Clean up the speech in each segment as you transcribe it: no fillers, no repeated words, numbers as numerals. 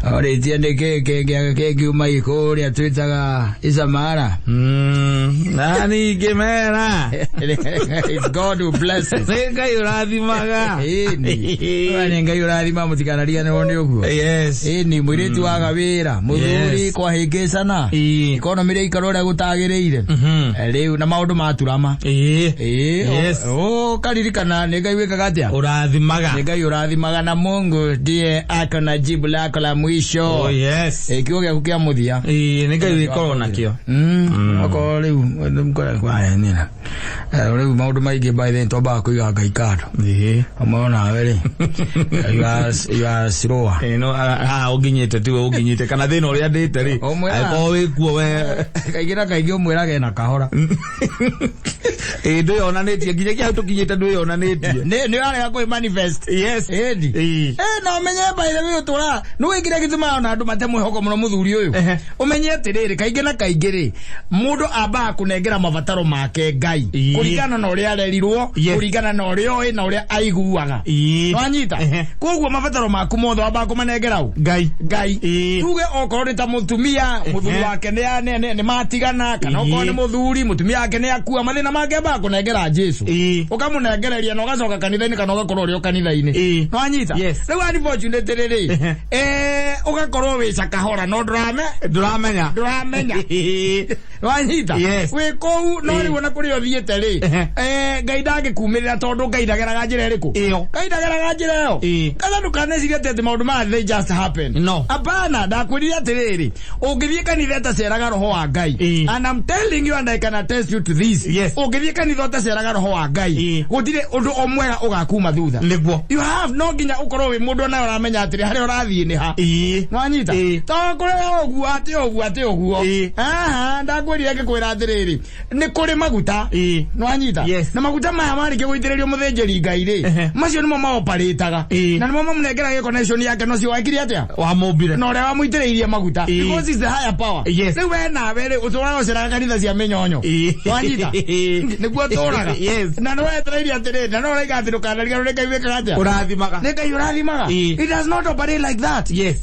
Orĩtie nĩ kĩ kĩngiuma ikũrĩa twĩtaga Isamara. Na ningĩ mera. It's God who blesses. Nĩ Ngai ũrathimaga. Ĩni. Nĩ Ngai ũrathima mũtikanariganĩrwo nĩ ũguo. Yes. Ĩni mũirĩtu waga wĩra, mũthuri Yes. kwahĩngĩcana. Ĩĩ. Economy rĩikara ũrĩa gũtagĩrĩire. Rĩu na maũndũ maturama. Ĩĩ. Ĩĩ. Yes. Ũkaririkana nĩ Ngai wĩkaga atĩa? Ũrathimaga. Nĩ Ngai ũrathimaga na Mungu ndiye ako na jibu lako la mwisho. Oh yes. Ĩ, kiugo gĩaku kĩa mũthia. Ĩĩ nĩ Ngai wĩkoragwo nakĩo. Okorwo rĩu nĩna rĩu maũndũ maingĩ by then twambaga kũiga Ngai kando. Ĩĩ. Ũmwe nawe rĩ you are slower. Ĩĩ no haha ũnginyĩte tiwe ũnginyĩte kana thĩna ũrĩa ndĩte rĩ. Ũmwe Angĩkorwo wĩ kuo we. Kaingĩ na kaingĩ ũmwĩraga ena kahora. Ĩĩ ndwĩyonanĩtie nginyagia hau tũkinyĩte ndwĩyonanĩtie. Nĩ warega kwĩ manifest. Yes. Ĩni. Ĩĩ. Eh, na ũmenye by the way ũtũra nĩ wĩkĩrĩa gĩtũmaga ona andũ mate mwĩhoko mũno mũthuri ũyũ. Ehe. Ũmenye atĩrĩrĩ kaingĩ na kaingĩ rĩ mũndũ ambaga kũnengera mabataro make Ngai Ĩĩ. kũringana na ũrĩa arerirwo Yes. kũringana na ũrĩa oĩ na ũrĩa aiguaga. Ĩĩ. Nwanyita Ehe. koguo mabataro maku mothe wambaga kũmanengera ũ Ngai. Ngai. Ĩĩ. Tuge okorwo nĩ ta mũtumia mũthuri wake nĩ matigana kana okorwo Ĩĩ. nĩ mũthuri mũtumia wake nĩ akua mathĩna make ambaga kũnengera Jesu. Ĩĩ. Ũkamũnengereria na ũgacoka kanitha-inĩ kana ũgakorwo ũrĩ o kanitha-inĩ. Ĩĩ. Nwanyita Yes. rĩu unfortunately rĩ Ehe. ũgakorwo wĩ cakahora no ndũrame Ndũramenya. ndũramenya. Ĩĩ. Wanyita Yes. wĩ kũu no Ĩĩ. rĩu ona kũrĩa ũthiĩte rĩ Ehe. Ngai ndangĩkumĩrĩra tondũ Ngai ndageraga njĩra ĩrĩkũ? Ĩyo. Ngai ndageraga njĩra ĩyo. Ĩĩ. Kana ndũkanecirie atĩ maũndũ maya they just happen. No. Hapana, ndakwĩrire atĩrĩrĩ, ũngĩthiĩ kanitha ĩtaceraga roho wa Ngai. Ĩĩ. And I'm telling you and I can attest you to this. Yes. Ũngĩthiĩ kanitha ũtaceraga roho wa Ngai, Ĩĩ. gũtirĩ ũndũ o mwega ũgakuma thutha. Nĩguo. You have no nginya ũkorwo wĩ mũndũ onawe ũramenya atĩrĩ harĩa ũrathiĩ nĩ ha. Ĩĩ. Nwanyita? Ĩĩ. To kũrĩa ũguo atĩ ũguo atĩ ũguo. Ĩĩ. Aha, ndakwĩrire ngĩkwĩra atĩrĩrĩ, nĩ kũrĩ maguta. Ĩĩ. Nwanyita? Yes. Na maguta maya marĩkia gũitĩrĩrio mũthĩnjĩri Ngai rĩ, Ehe. macio nĩmo maoparĩtaga. Ĩĩ. Na nĩmo mamũnengeraga connection yake na ũcio wekire atĩa? Wamũmbire. Na ũrĩa wamũitĩrĩirie maguta. Ĩĩ. Because it's the higher power. Yes. Rĩu we nawe rĩ, ũtũraga ũceraga kanitha cia mĩnyonyo. Ĩĩ. Nwanyita? Nĩguo ũtũraga. Yes. Na nĩ wetereire atĩrĩrĩ, na no ũraiga atĩ ndũkanariganĩrwo nĩ Ngai wĩkaga atĩa? Ũrathimaga. Nĩ Ngai ũrathimaga. Ĩĩ. It does not operate like that. Yes.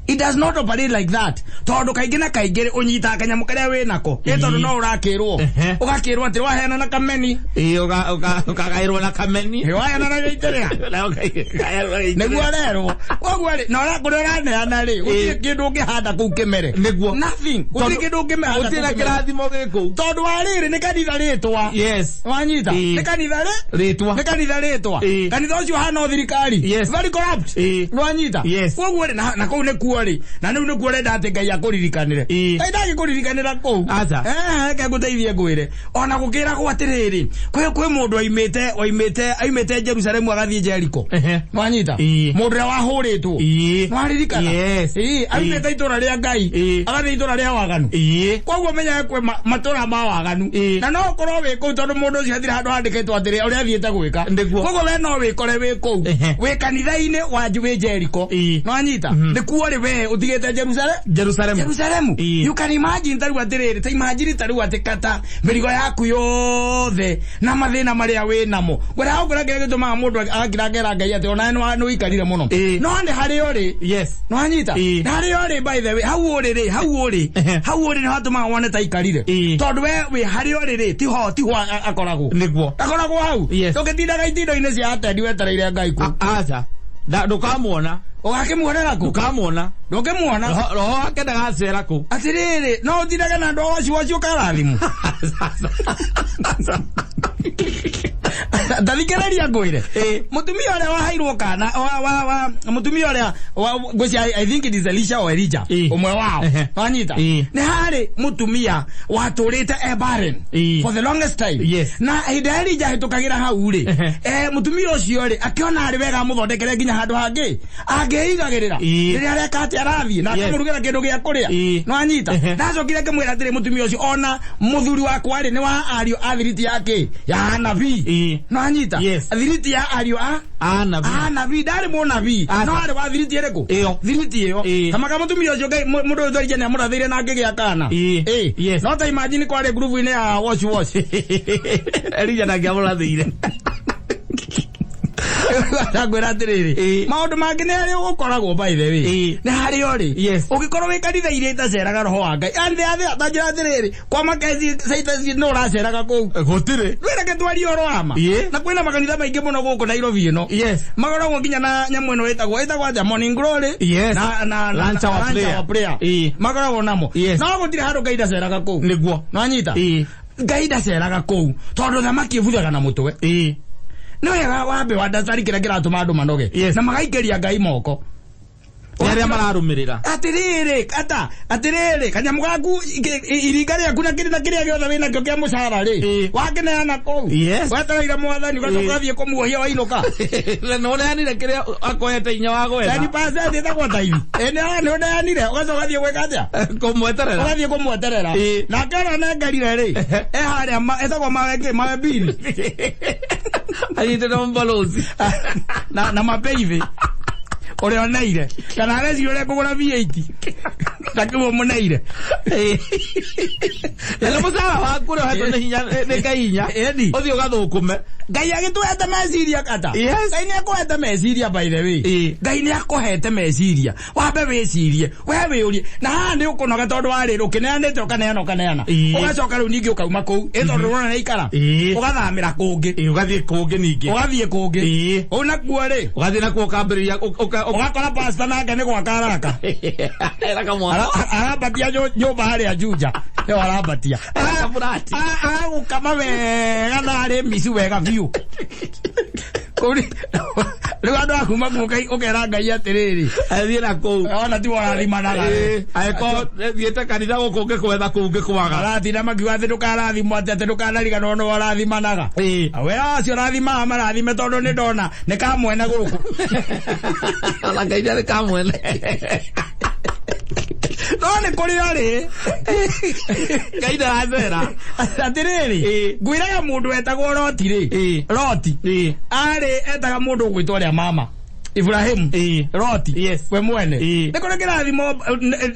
It does not operate like that. Tondũ kaingĩ na kaingĩ rĩ, ũnyitaga kanyamũ karĩa wĩ nako. Nĩ tondũ no ũrakĩrwo. Ehe. Ũgakĩrwo atĩ waheana na kameni. Ĩĩ ũkagaĩrwo na kameni. Ĩ, waheana na gĩitĩrĩra. Na ũkagaĩrwo na gĩitĩrĩra. Nĩguo ũrerwo. Koguo rĩ, na ũrĩa kũrĩa ũraneana rĩ, gũtirĩ Ĩĩ. kĩndũ ũngĩhanda kũu kĩmere. Nĩguo. Nothing. Gũtirĩ kĩndũ ũngĩhanda Gũtirĩ kũu na kĩmere. kĩrathimo gĩ kũu. Tondũ wa rĩrĩ nĩ kanitha rĩtwa. Yes. Wanyita? Ĩĩ. Nĩ kanitha rĩ? Rĩtwa. Nĩ kanitha rĩtwa. Ĩĩ. Kanitha ũcio ũhana o thirikari. Yes. Very corrupt. Ĩĩ. Nwanyita? Yes. Koguo rĩ, na kũu nĩkuo rĩ, na rĩu nĩkuo ũrenda atĩ Ngai akũririkanĩre. Ĩĩ. Ngai ndangĩkũririkanĩra kũu. Aca. Reke ngũteithie ngwĩre. Ona gũkĩragwo atĩrĩrĩ, kwĩ mũndũ aimĩte Jerusalemu agathiĩ Jeriko. Ehe. Nwanyita? Ĩĩ. Mũndũ ũrĩa wahũrĩtwo. Ĩĩ. Nwaririkana? Yes. Ĩĩ, aimĩte itũra rĩa Ngai. Ĩĩ. Agathiĩ itũra rĩa waganu. Ĩĩ. Koguo menyaga kwĩ matũra ma waganu. Ĩĩ. Na no ũkorwo wĩ kũu tondũ mũndũ ũcio athire handũ handĩkĩtwo atĩrĩ ũrĩa athiĩte gwĩka. Nĩguo. Koguo we no wĩkore wĩ kũu. Ehe. Wĩ kanitha-inĩ wanji wĩ Jeriko. Ĩĩ. Nwanyita? Nĩkuo rĩ we ũtigĩte Jerusalem. Jerusalemu. Jerusalemu. Ĩĩ. You can imagine ta rĩu atĩrĩrĩ, ta imagine ta rĩu atĩ kata mĩrigo yaku yothe na mathĩna marĩa wĩ namo. Ngwĩra ũkwĩra kĩrĩa gĩtũmaga mũndũ agakira akera Ngai atĩ onawe nĩ ũikarire mũno. Ĩĩ. No nĩ harĩa ũrĩ. Yes. Nwanyita? Ĩĩ. Na harĩa ũrĩ by the way, hau ũrĩ rĩ, hau ũrĩ, Ehe. hau ũrĩ nĩ hatũmaga wone ta aikarire. Ĩĩ. Tondũ we wĩ harĩa ũrĩ rĩ, tiho tiho akoragwo. Nĩguo. Akoragwo hau. Yes. Ndũngĩtindaga itindo-inĩ cia atendi wetereire Ngai kũ. Aca. Ndũkamuona. Ũgakĩmuonera kũ? Ndũkamuona. Ndũngĩmuona. Roho wake ndagacera kũ. Atĩrĩrĩ, no ũtindage na andũ a waci waci ũkarathimwo. Ndathikĩrĩria ngwĩre. Ĩĩ. Mũtumia ũrĩa waheirwo kana wa mũtumia ũrĩa ngwĩciria I think it is Elisha or Elijah. Ĩĩ. Ũmwe wao. Ehe. Wanyita? Ĩĩ. Nĩ harĩ mũtumia watũrĩte e barren Ĩĩ. for the longest time. Yes. Na hĩndĩ ĩrĩa Elijah ahĩtũkagĩra hau rĩ, Ehe. mũtumia ũcio rĩ, akĩona arĩ wega amũthondekere nginya handũ hangĩ angĩigagĩrĩra Ĩĩ. rĩrĩa areka atĩ arathiĩ na Yes. akamũrugĩra kĩndũ gĩa kũrĩa. Ĩĩ. Nĩwanyita? Ehe. Ndacokire ngĩmwĩra atĩrĩ mũtumia ũcio ona mũthuri wakwa rĩ nĩ wa ariũ a thiriti ya kĩ ya anabii. Ĩĩ. Nĩwanyita? Yes. Thiriti ya ariũ a Anabii. anabii ndarĩ mũnabii Aca. no arĩ wa thiriti ĩrĩkũ? Ĩyo. Thiriti ĩyo. Ĩĩ. Kamaka mũtumia ũcio Ngai mũndũ ũyũ Elijah nĩamũrathĩire na angĩgĩa kana. Ĩĩ. Ĩĩ. Yes. No ta imagine kwarĩ ngurubu-inĩ ya wash wash. Elijah ndangĩamũrathĩire. Ngwĩra atĩrĩrĩ, Ĩĩ. maũndũ mangĩ nĩ harĩa ũgũkoragwo, by the way. Ĩĩ. Nĩ harĩa ũrĩ. Yes. Ũngĩkorwo wĩ kanitha iria itaceraga roho wa Ngai, and ta njĩra atĩrĩrĩ, kwa Makezi Saitasi no ũraceraga kũu? Gũtirĩ. Rwĩreke twarie ũhoro wa ma. Ĩĩ. Na kwĩna makanitha maingĩ mũno gũkũ Nairobi ĩno. Yes. Makoragwo nginya na nyamũ ĩno ĩtagwo atĩa, morning glory. Yes. Na Lunch hour lunch prayer. hour prayer. Ĩĩ. Makoragwo namo. Yes. No gũtirĩ handũ Ngai ndaceraga kũu. Nĩguo. Nwanyita? Ĩĩ. Ngai ndaceraga kũu tondũ thamaki ĩbuthaga na mũtwe. Ĩĩ. Nĩ wega wambe wandacari kĩrĩa kĩratũma andũ manoge. Yes. Na magaikĩria Ngai moko. Nĩ arĩa mararũmĩrĩra. Atĩrĩrĩ, ata atĩrĩrĩ, kanyamũ gaku iringa rĩaku na kĩrĩ na kĩrĩa gĩothe wĩnakĩo kĩa mũcara rĩ, Ĩĩ. wakĩneana kũu. Yes. Wetereire mwathani, ũgacoka Ĩĩ. ũgathiĩ kũmuohia wainũka. Na nĩ ũneanire kĩrĩa akohete inya wa gwetha. 10% ĩtagwo taithi. Ĩ, nĩ ũneanire, ũgacoka ũgathiĩ gwĩka atĩa? Kũmweterera. Ũgathiĩ kũmweterera. Ĩĩ. Nake ũrĩa ũnengerire rĩ, e harĩa ĩtagwo mawe kĩ, mawe mbini. Anyitĩte mbalozi. Na mapeithi ũrĩa oneire, kana areciria ũrĩa kũgũra V8 na kĩu ũmũneire. Na nĩ mũcara waku ũrĩa ũhetwo nĩ hinya, nĩ Ngai hinya. Ĩni. Ũthiĩ ũgathũkũme. Ngai agĩtũhete meciria kata. Yes. Ngai nĩ akũhete meciria, by the way. Ĩĩ. Ngai nĩ akũhete meciria, wambe wĩcirie, we wĩũrie, na haha nĩ ũkũnoga tondũ warĩ ũkĩneanĩte, ũkaneana, ũkaneana. Ĩĩ. Ũgacoka rĩu ningĩ ũkauma kũu ĩ, tondũ ũrona nĩ ikara. Ĩĩ. Ũgathamĩra kũngĩ. Ĩĩ, ũgathiĩ kũngĩ ningĩ. Ũgathiĩ kũngĩ. Ĩĩ. Ũu nakuo rĩ, Ũgathiĩ nakuo ũkambĩrĩria ũgakora pastor nake nĩ gwaka araka. Era kamwana. Arambatia nyũmba harĩa Juja, nĩyo arambatia. Era kamurati. Aragũkama wega na arĩ micu wega biũ. Kũu rĩu andũ aku makuo ũkera Ngai atĩrĩrĩ, Athiĩ na kũu. Ona tiwe ũrathimanaga. Ĩĩ, angĩkorwo thiĩte kanitha gũkũ ngĩkwetha kũu ngĩkwaga. Aratinda makiuga atĩ ndũkarathimwo, atĩ ndũkanariganĩrwo nĩ ũrathimanaga. Ĩĩ. We acio ũrathimaga marathime, tondũ nĩ ndona nĩ kamwene gũkũ. Ona Ngai nĩ kamwene. No nĩ kũrĩ arĩ. Ngai ndaracera. Atĩrĩrĩ, Ĩĩ. ngwĩraga mũndũ wetagwo Roti rĩ, Ĩĩ. Roti Ĩĩ. arĩ etaga mũndũ ũgwĩtwo ũrĩa mama Ibrahimu. Ĩĩ. Roti. Yes. We mwene. Ĩĩ. Nĩ kũrĩ kĩrathimo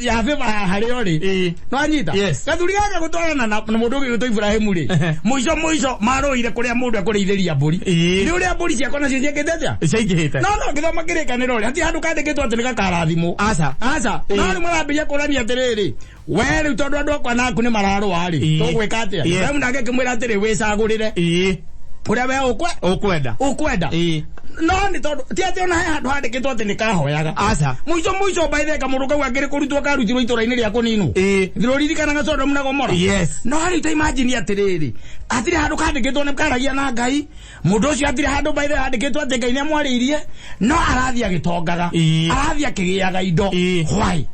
ya favor harĩ ũrĩ. Ĩĩ. Nwanyita? Yes. Gathuri gaka gũtwarana na mũndũ ũgĩtwo Ibrahimu rĩ, mũico mũico marũire kũrĩa mũndũ ekũrĩithĩria mbũri. Ĩĩ. Nĩ ũrĩa mbũri ciakwa nacio ciĩkĩte atĩa? Ciaingĩhĩte. No ngĩthoma kĩrĩkanĩro rĩ, hatirĩ handũ kandĩkĩtwo atĩ nĩ gakarathimwo. Aca. Aca. Ĩĩ. No rĩu marambĩrĩria kũrania atĩrĩrĩ, we rĩu tondũ andũ akwa naku nĩ mararũa rĩ, Ĩĩ. tũgwĩka atĩa? Yes. Ibrahimu nake akĩmwĩra atĩrĩ, wĩcagũrĩre Ĩĩ. ũrĩa we ũkwe Ũkwenda. ũkwenda. Ĩĩ. No nĩ tondũ ti atĩ ona he handũ handĩkĩtwo atĩ nĩ kahoyaga. Aca. Mũico mũico baithe kamũndũ kau akĩrĩ kũrutwo karutirwo itũra-inĩ rĩa kũninwo. Ĩĩ. Thirũririkanaga Sodomu na Gomora? Yes. No rĩu ta imagine atĩrĩrĩ, hatirĩ handũ kandĩkĩtwo nĩ karagia na Ngai mũndũ ũcio, hatirĩ handũ baithe handĩkĩtwo atĩ Ngai nĩ amwarĩirie, no arathiĩ agĩtongaga. Ĩĩ. Arathiĩ akĩgĩaga indo. Ĩĩ. Why?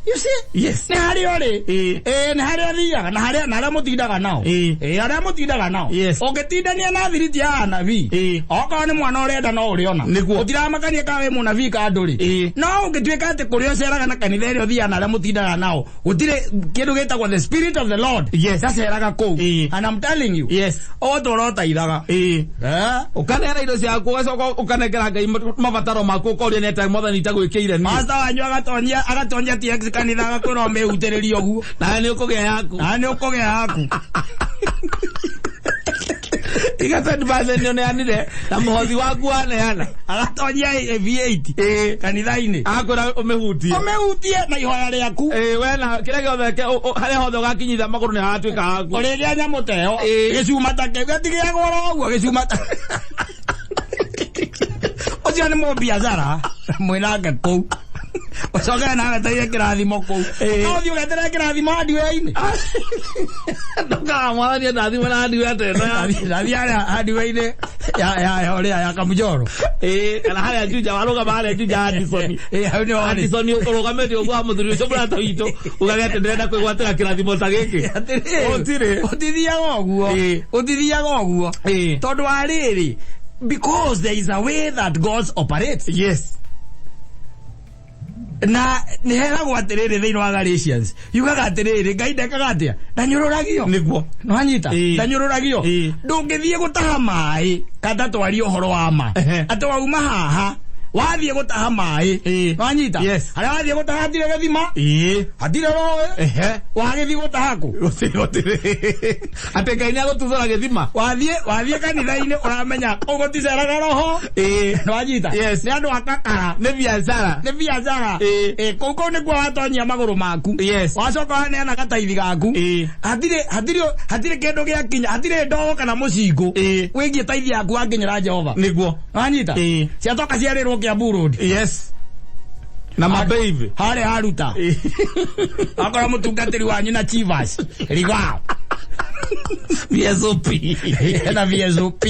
You see? Yes. Nĩ harĩa ũrĩ. Ĩĩ. Ĩĩ, nĩ harĩa ũthiaga na harĩa na arĩa mũtindaga nao. Ĩĩ. Ĩĩ, arĩa mũtindaga nao. Yes. Ũngĩtindania na thiriti ya anabii, Ĩĩ. okorwo nĩ mwana ũrenda no ũrĩona. Nĩguo. Ũtiramakania kana wĩ mũnabii ka ndũrĩ. Ĩĩ. No ũngĩtuĩka atĩ kũrĩa ũceraga na kanitha ĩrĩa ũthiaga na arĩa mũtindaga nao gũtirĩ kĩndũ gĩtagwo the spirit of the Lord Yes. ndaceraga kũu. Ĩĩ. And I'm telling you, Yes. ũgũtũra ũtaithaga. Ĩĩ. Eh? Ũkaneana indo ciaku, ũgacoka ũkanengera Ngai mabataro maku, ũkoria nĩ atĩa mwathani itagwĩkĩire niĩ. Pastor wanyu agatonyia TX kanitha, agakwĩra ũmĩhutĩrĩrie ũguo. Nawe nĩ ũkũgĩa yaku. Na nĩ ũkũgĩa yaku. Iga 10% nĩ ũneanire na mũhothi waku waneana. Agatonyia V8 Ĩĩ. kanitha-inĩ. Akwĩra ũmĩhutie. Ũmĩhutie na ihoya rĩaku. Ĩĩ, we na kĩrĩa gĩothe harĩa hothe ũgakinyithia magũrũ nĩ hagatuĩka haku. Ũrĩrĩa nyamũ ta ĩyo. Ĩĩ. Gĩcuma ta kĩu gĩtigĩagwo oro ũguo, gĩcuma ta ũcio nĩ mũbiacara mwĩnake kũu, ũcoke nawe wetereire kĩrathimo kũu. Ĩĩ. No ũthiĩ ũgeterere kĩrathimo hardware-inĩ. Ndũkaga mwathani endathimwe na hardware atĩ ĩno ya Ndathiĩ harĩa hardware-inĩ ya ũrĩa ya Kamujoro. Ĩĩ, kana harĩa Juja warũgama harĩa Juja Addison. Ĩĩ, hau nĩho rĩ. Addison ũrũgamĩte ũguo wa mũthuri ũcio mũrata witũ ugage atĩ ndĩrenda kwĩgwatĩra kĩrathimo ta gĩkĩ. Atĩrĩrĩ, Gũtirĩ. ũtithiaga ũguo. Ĩĩ. Ũtithiaga ũguo. Ĩĩ. Tondũ wa rĩrĩ, because there is a way that God operates. Yes. Na nĩ heragwo atĩrĩrĩ, thĩinĩ wa Galatians yugaga atĩrĩrĩ, Ngai ndekaga atĩa? Ndanyũrũragio. Nĩguo. Nĩwanyita? Ĩĩ. Ndanyũrũragio. Ĩĩ. Ndũngĩthiĩ gũtaha maĩ kata twarie ũhoro wa ma Ehe. atĩ wauma haha Wathiĩ gũtaha maĩ. Ĩĩ. Wanyita? Yes. Harĩa wathiĩ gũtaha hatirĩ gĩthima, Ĩĩ. hatirĩ rũĩ, Ehe. wagĩthiĩ gũtaha kũ? Gũtirĩ gũtirĩ. Atĩ Ngai nĩ agũtuthũra gĩthima. Wathiĩ kanitha-inĩ ũramenya kũu gũticeraga roho. Ĩĩ. Wanyita? Yes. Nĩ andũ a kakara. Nĩ biacara. Nĩ biacara. Ĩĩ. Ĩĩ, kũu kũu nĩkuo watonyia magũrũ maku. Yes. Wacoka waneana gataithi gaku. Ĩĩ. Hatirĩ hatirĩ hatirĩ kĩndũ gĩakinya, hatirĩ ndogo kana mũcingũ. Ĩĩ. Wĩgiĩ taithi yaku wakinyĩra Jehova. Nĩguo. Wanyita? Ĩĩ. Ciatoka ciarĩrwo Kiambu Road. Yes. Na mabeibi. Harĩa haruta. Akora mũtungatĩri wanyu na Chivas. Rigao. VSOP. Na VSOP.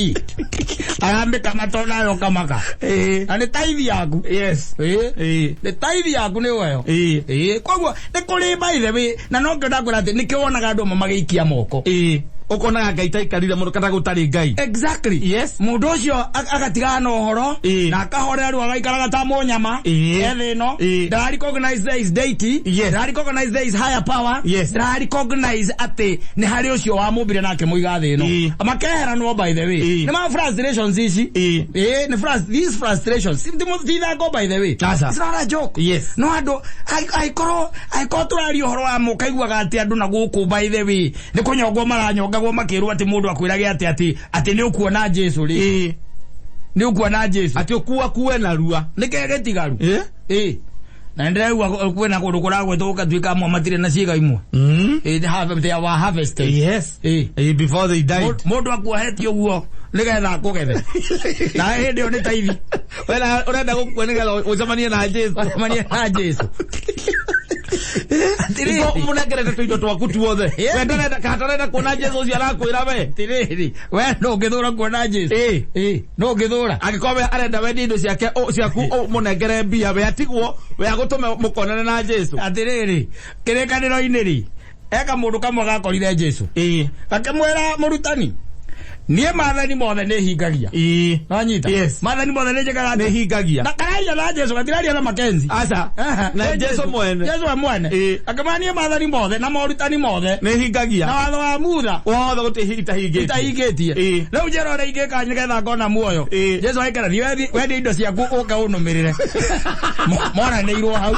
Arambĩka matona yo kamaka. Ĩĩ. Na nĩ taithi yaku. Yes. Ĩĩ. Ĩĩ. Nĩ taithi yaku nĩ weyo. Ĩĩ. Ĩĩ. Koguo nĩ kũrĩ by the way na no kĩo ndakwĩra atĩ nĩkĩo wonaga andũ amwe magĩikia moko. Ĩĩ. Ũkonaga Ngai taikarire mũno kana gũtarĩ Ngai. Exactly. Yes. Mũndũ ũcio agatigana na ũhoro Ĩĩ. na akahorera rĩu agaikaraga ta mũnyama Ĩĩ. ethĩ ĩno Ĩĩ. ndara recognize there is deity. Yes. Ndara recognize there is higher power. Yes. Ndara recognize atĩ nĩ harĩ ũcio wamũmbire na akĩmũiga thĩ ĩno. Ĩĩ. Makeheranwo by the way. Ĩĩ. Nĩ ma frustrations ici. Ĩĩ. Ĩĩ, nĩ these frustrations. Ti ithako by the way. Aca. It's not a joke. Yes. No andũ angĩkorwo tũraria ũhoro wa mũkaiguaga atĩ andũ na gũkũ by the way nĩ kũnyongwo maranyongagwo makĩrwo atĩ mũndũ akwĩrage atĩ atĩ atĩ nĩ ũkuona Jesu rĩ. Ĩĩ. Nĩ ũkuona Jesu. Atĩ ũkua kue narua. Nĩ kĩĩ gĩtigaru? Ĩĩ. Ĩĩ. Na nĩndĩraigua kwĩna kũndũ kũragwetwo gũgatuĩka amwe matirĩ na ciĩga imwe. Ĩĩ, they were harvested. Yes. Ĩĩ. Ĩĩ, before they died. Mũndũ akuohetie ũguo nĩgetha akũgethe. Na hĩndĩ ĩyo nĩ taithi. Wena ũrenda gũkua nĩgetha ũcemanie na Jesu. Ũcemanie na Jesu. Atĩrĩrĩ. Nĩguo mũnengerete tũindo twaku tuothe. Yes. We ndarenda kana ndarenda kuona Jesu ũcio arakwĩra we. Atĩrĩrĩ, we ndũngĩthũra kuona Jesu. Ĩĩ. Ĩĩ, ndũngĩthũra. Angĩkorwo we arenda wendie indo ciake ciaku ũmũnengere mbia we atigwo we agũtũme mũkonane na Jesu. Atĩrĩrĩ, kĩrĩkanĩro-inĩ rĩ, eka mũndũ kamwe gakorire Jesu. Ĩĩ. Gakĩmwĩra mũrutani, niĩ maathani mothe nĩ hingagia. Ĩĩ. Wanyita? Yes. Maathani mothe nĩ njĩkaga atĩa? Nĩ hingagia. Na kararia na Jesu, gatiraria na Mackenzie. Aca. Aha. Na Jesu mwene. Jesu we mwene. Ĩĩ. Akĩmwĩra niĩ maathani mothe na morutani mothe. Nĩ hingagia. Na watho wa Mutha. Wothe gũtirĩ itahingĩtie. Itahingĩtie. Ĩĩ. Rĩu njĩra ũrĩa ingĩka nĩgetha ngona muoyo. Ĩĩ. Jesu aikara thiĩ wendie indo ciaku ũke ũnũmĩrĩre. Moranĩirwo hau.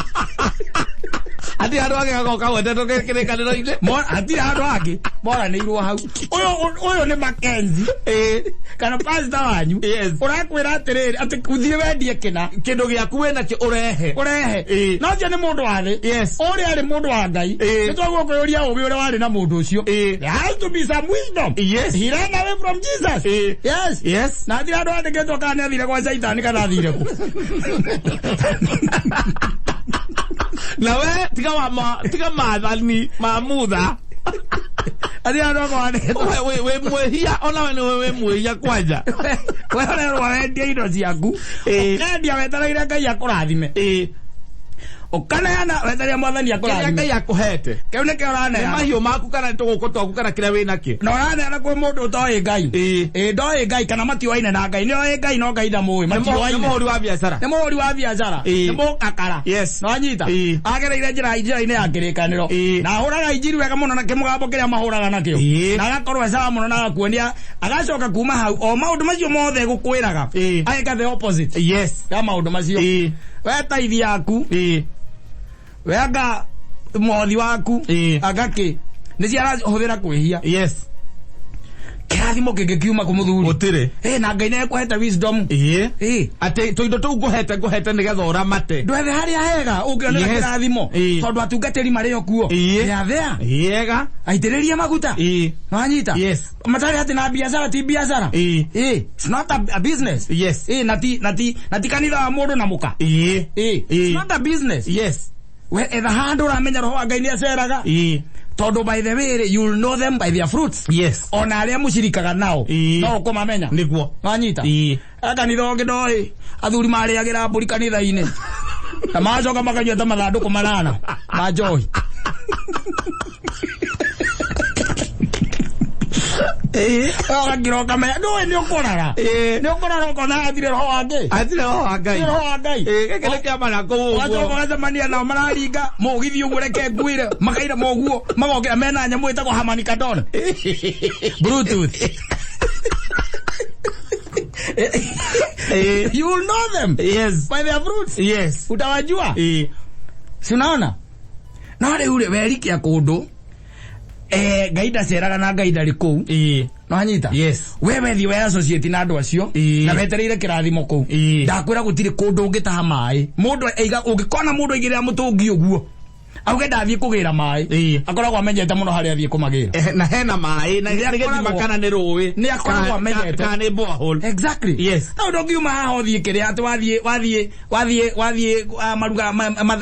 Hatirĩ handũ hangĩ gakorwo kagwetetwo kĩrĩkanĩro-inĩ. Hatirĩ handũ hangĩ moranĩirwo hau. Ũyũ nĩ Mackenzie. Ĩĩ. Kana pastor wanyu. Yes. Ũrakwĩra atĩrĩrĩ atĩ ũthiĩ wendie kĩna. Kĩndũ gĩaku wĩnakĩo ũrehe. Ũrehe. Ĩĩ. No ũcio nĩ mũndũ wa thĩ. Yes. Ũrĩa arĩ mũndũ wa Ngai. Ĩĩ. Nĩ twagwo kwĩyũria ũgĩ ũrĩa warĩ na mũndũ ũcio. Ĩĩ. There has to be some wisdom. Yes. He ran away from Jesus. Ĩĩ. Yes. Yes. Na hatirĩ handũ handĩkĩtwo kana nĩ athire gwa Caitani kana athire kũ. Na we tiga wa ma tiga maathani ma Mutha. Hatirĩ handũ handĩkĩtwo. We wĩ mwĩhia ona we nĩwe wĩ mwĩhia kwanja. We ũrerwo wendie indo ciaku. Ĩĩ. Ũkendia wetereire Ngai akũrathime. Ĩĩ. Ũkaneana wetereire mwathani Kĩrĩa akũrathime. Ngai akũhete. Kĩu nĩkĩo Nĩ ũraneana. mahiũ maku kana nĩ tũgũkũ twaku kana kĩrĩa wĩnakĩo. Na ũraneana kwĩ mũndũ ũtoĩ Ngai. Ĩĩ. Ĩĩ ndoĩ Ngai kana matioaine na Ngai. Nĩoĩ Ngai no Ngai ndamũĩ. Nĩ Matioaine. mũhũri wa biacara. Nĩ mũhũri wa biacara. Ĩĩ. Nĩ mũkakara. Yes. Nĩwanyita? Ĩĩ. Agereire njĩra-inĩ ya kĩrĩkanĩro. Ĩĩ. Na ahũraga injiri wega mũno na kĩmũgambo kĩrĩa mahũraga nakĩo. Ĩĩ. Na agakorwo e sawa mũno na agakuonia agacoka kuma hau o maũndũ macio mothe gũkwĩraga. Ĩĩ. Ageka the opposite. Yes. Ya maũndũ macio. Ĩĩ. We taithi yaku. Ĩĩ. We anga mũhothi waku. Ĩĩ. Anga kĩ. Nĩ ciarahũthĩra kwĩhia. Yes. Kĩrathimo kĩngĩkiuma kũ mũthuri. Gũtirĩ. Ĩĩ na Ngai nĩekũhete wisdom. Ĩĩ. Ĩĩ. Atĩ tũindo tũu ngũhete nĩgetha ũramate. Ndwethe harĩa hega ũngĩonera Yes. kĩrathimo. Ĩĩ. Tondũ atungatĩri marĩ o kuo. Ĩĩ. They are there. Yega. Aitĩrĩrie maguta. Ĩĩ. Wanyita? Yes. Matarĩ atĩ na biacara ti biacara. Ĩĩ. Ĩĩ. It's not a business. Yes. Ĩĩ na ti kanitha wa mũndũ na mũka. Ĩĩ. Ĩĩ. Ĩĩ. It's not a business. Yes. We etha handũ ũramenya roho wa Ngai nĩaceraga. Ĩĩ. Tondũ by the way rĩ, you'll know them by their fruits. Yes. Ona arĩa mũcirikaga nao. Ĩĩ. No ũkũmamenya. Nĩguo. Wanyita? Ĩĩ. Kanitha ũngĩ ndoĩ athuri marĩagĩra mbũri kanitha-inĩ na macoka makanyua ta mathandũkũ manana ma njohi. Ũgakira ũkamenya ndũĩ nĩ ũkũrara. Ĩĩ. Nĩ ũkũrara ũkona hatirĩ roho wa Ngai. Hatirĩ roho wa Ngai. Hatirĩ roho wa Ngai. Ĩĩ, gĩkĩ nĩ kĩama na kũu Ũgacoka ũguo. ũgacemania nao mararinga mũgithi ũguo reke ngwĩre makaira moguo magokĩra mena nyamũ ĩtagwo Harman Kardon. Bluetooth. You will know them Yes. by their fruits. Yes. Utawajua. Ĩĩ. Si unaona? No rĩu rĩ werikia kũndũ, Ngai ndaceraga na Ngai ndarĩ kũu. Ĩĩ. Nwanyita? Yes. We wethi we associate na andũ acio Ĩĩ. na wetereire kĩrathimo kũu. Ĩĩ. Ndakwĩra gũtirĩ kũndũ ũngĩtaha maĩ. Mũndũ aiga ũngĩkona mũndũ aigĩrĩra mũtũngi ũguo, auge ndathiĩ kũgĩra maĩ, Ĩĩ. akoragwo amenyete mũno harĩa athiĩ kũmagĩra. Na hena maĩ na Nĩ nĩ gĩthima akoragwo- kana nĩ rũĩ. Nĩ akoragwo amenyete. Kana nĩ borehole. Exactly. Yes. Na ndũngiuma haha ũthiĩ kĩrĩa atĩ wathiĩ wathiĩ wathiĩ wathiĩ maruga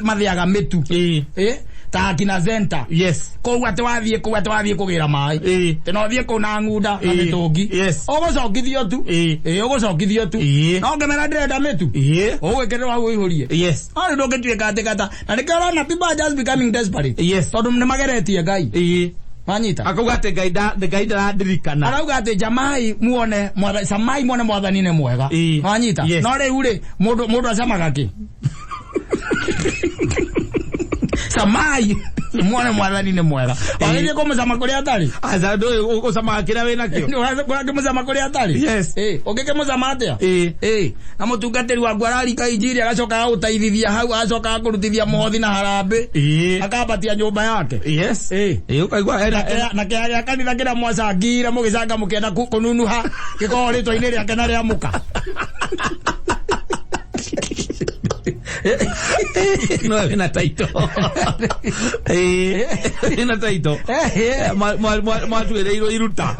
mathĩaga mĩtu. Ĩĩ. Ta akina Zenta. Yes. Kũu atĩ wathiĩ kũu atĩ wathiĩ kũgĩra maĩ. Ĩĩ. Tena ũthiĩ kũu na ng'unda na Ĩĩ. mĩtũngi. Yes. Ũgũcokithio tu. Ĩĩ. Ĩĩ, ũgũcokithio tu. Ĩĩ. No ngĩmera ndĩrenda mĩtu. Ĩĩ. Ũgwĩkĩrĩrwo hau ũihũrie. Yes. No rĩu ndũngĩtuĩka atĩ kata. Na nĩkĩo ũrona people are just becoming desperate. Yes. Tondũ nĩmageretie Ngai. Ĩĩ. Wanyita? Akauga atĩ Ngai Ngai ndarandirikana. Arauga atĩ jamai muone mwathani, camai muone mwathani nĩ mwega. Ĩĩ. Wanyita? Yes. No rĩu rĩ, mũndũ acamaga kĩ? Camai muone mwathani nĩ mwega. Wagĩthiĩ kũmũcama kũrĩa atarĩ? Aca ndũĩ ũcamaga kĩrĩa wĩnakĩo. Ũrakĩmũcama kũrĩa atarĩ? Yes. Ĩĩ, ũngĩkĩmũcama atĩa? Ĩĩ. Ĩĩ, na mũtungatĩri waku ararika injiri agacoka agagũteithithia hau, agacoka agakũrutithia mũhothi na harambĩ. Ĩĩ. Akambatia nyũmba yake. Yes. Ĩĩ. Ĩĩ, ũkaigua Na kĩea gĩa kanitha kĩrĩa mwacangire mũgĩcanga mũkĩenda kũnunuha gĩkoragwo rĩtwa-inĩ rĩake na rĩa mũka. No wĩna taito. Ĩĩ, wĩna taito. Mwatuĩrĩirwo iruta.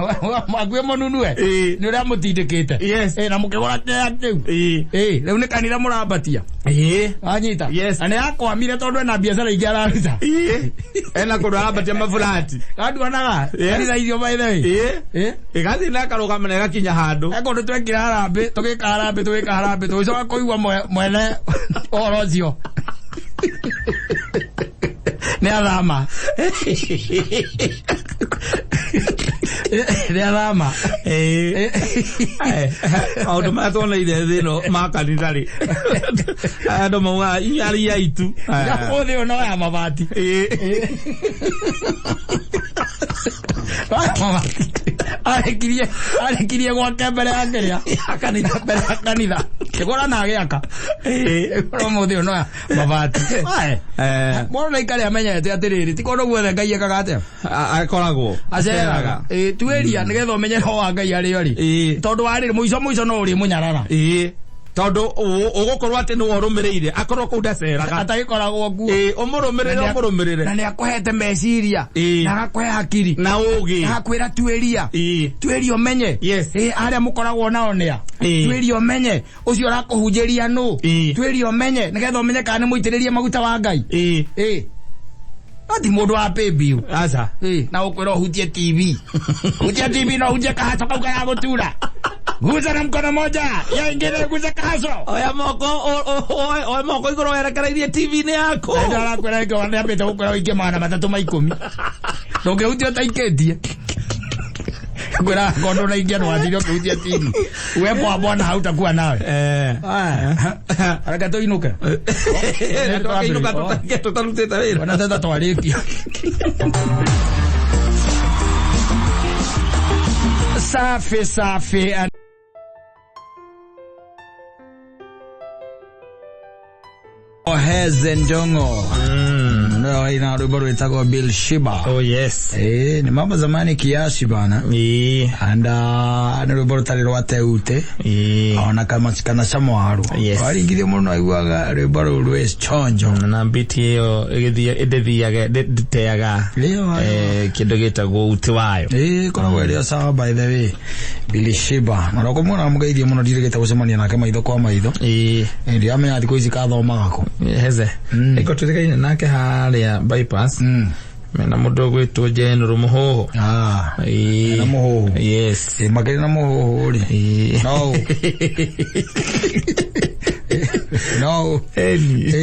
Mwakuĩ mũnunue. Ĩĩ. Nĩ ũrĩa mũtindĩkĩte. Yes. Ĩĩ, na mũkĩgũra kĩea kĩu. Ĩĩ. Ĩĩ, rĩu nĩ kanitha mũrambatia. Ĩĩ. Wanyita? Yes. Na nĩ akwamire tondũ ena biacara ingĩ araruta. Ĩĩ. Ena kũndũ arambatia maburati. Kanduonaga? Yes. Kanitha icio by the way. Ĩĩ. Ĩĩ. Ĩgathiĩ na ĩkarũgama na ĩgakinya handũ. He kũndũ twekire harambĩ, tũgĩka harambĩ, tũgĩka harambĩ, tũgĩcoka kũigua mwene ũhoro ũcio. Nĩ athama. Nĩ athama. Ĩĩ. Maũndũ marĩa tuoneire thĩ ĩno ma kanitha rĩ, andũ maugaga inyuĩ aria aitũ. Ũmũthĩ ũyũ no ya mabati. Ĩĩ. Mabati. Arĩkirie gwake mbere ya kĩrĩa. Ya kanitha. Mbere ya kanitha. Kĩgũra na agĩaka. Ĩĩ. Ũmũthĩ ũyũ no ya mabati. Ae. Mũndũ nĩ aikare amenyete atĩrĩrĩ, ti kũndũ guothe Ngai ekaga atĩa? Akoragwo. Aceraga. Ĩĩ, tuĩria nĩgetha ũmenye roho wa Ngai arĩ o rĩ. Ĩĩ. Tondũ warĩ mũico mũico no ũrĩmũnyarara. Ĩĩ. Tondũ ũgũkorwo atĩ nĩwe ũrũmĩrĩire, akorwo kũu ndaceraga. Atagĩkoragwo kuo. Ĩĩ, ũmũrũmĩrĩre, ũmũrũmĩrĩre. Na nĩakũhete meciria. Ĩĩ. Na agakũhe hakiri. Na ũũgĩ. Na agakwĩra tuĩria. Ĩĩ. Tuĩria ũmenye. Yes. Ĩĩ, arĩa mũkoragwo nao nĩa. Ĩĩ. Tuĩria ũmenye ũcio ũrakũhunjĩria nũ. Ĩĩ. Tuĩria ũmenye nĩgetha ũmenye kana nĩ mũitĩrĩrie maguta wa Ngai. Ĩĩ. Ĩĩ. No ti mũndũ wa pay-bill. Aca. Ĩĩ, na ũkwĩra ũhutie TV. Hutia TV no hutie kahaco kau karagũtura. Guza na mkono moja, ya ingine guza kahaco. Oya moko, oya moko igũrũ werekereirie TV-inĩ yaku. Ndio arakwĩra ĩngĩ nĩambĩte gũkwĩra ũikie 310. Ndũngĩhutia ũtaikĩtie. Kwĩra kondo na ingia ndũgathire ũkĩhutia TV. Uwepo wa Bwana hautakuwa nawe. Reke tũinũke. Tũkainũka tũtarutĩte wĩra. Ona teta twarĩkia. Safi safi. Heze Njongo. No, ina rwimbo rwĩtagwo Bill Shiba. Oh yes. Ni mambo zamani kiasi bana. Ĩĩ. And nĩ rwĩmbo rũtarĩ rwa teute. Ĩĩ. Ona kama kana camwaru. Yes. Waringithio mũno aiguaga rwĩmbo rũu rwĩ chonjo. Na mbiti ĩyo ĩgĩthiĩ ndĩthiage ndĩteaga kĩndũ gĩtagwo uti wayo. Ĩĩ, koragwo ĩrĩ o sawa by the way. Billy Shiba. Na roko mũno amũgeithie mũno ndirĩgĩte gũcemania nake maitho kwa maitho. Ĩĩ. Ndiramenya thikũ ici kathomaga kũ. Heze. Ĩko tũrĩkaine nake harĩa bypass. Mena mũndũ ũgwĩtwo General Mũhũhũ. Ĩĩ. Mena Mũhũhũ. Yes. Ĩĩ, makĩrĩ na Mũhũhũ rĩ. Ĩĩ. No. No Eni.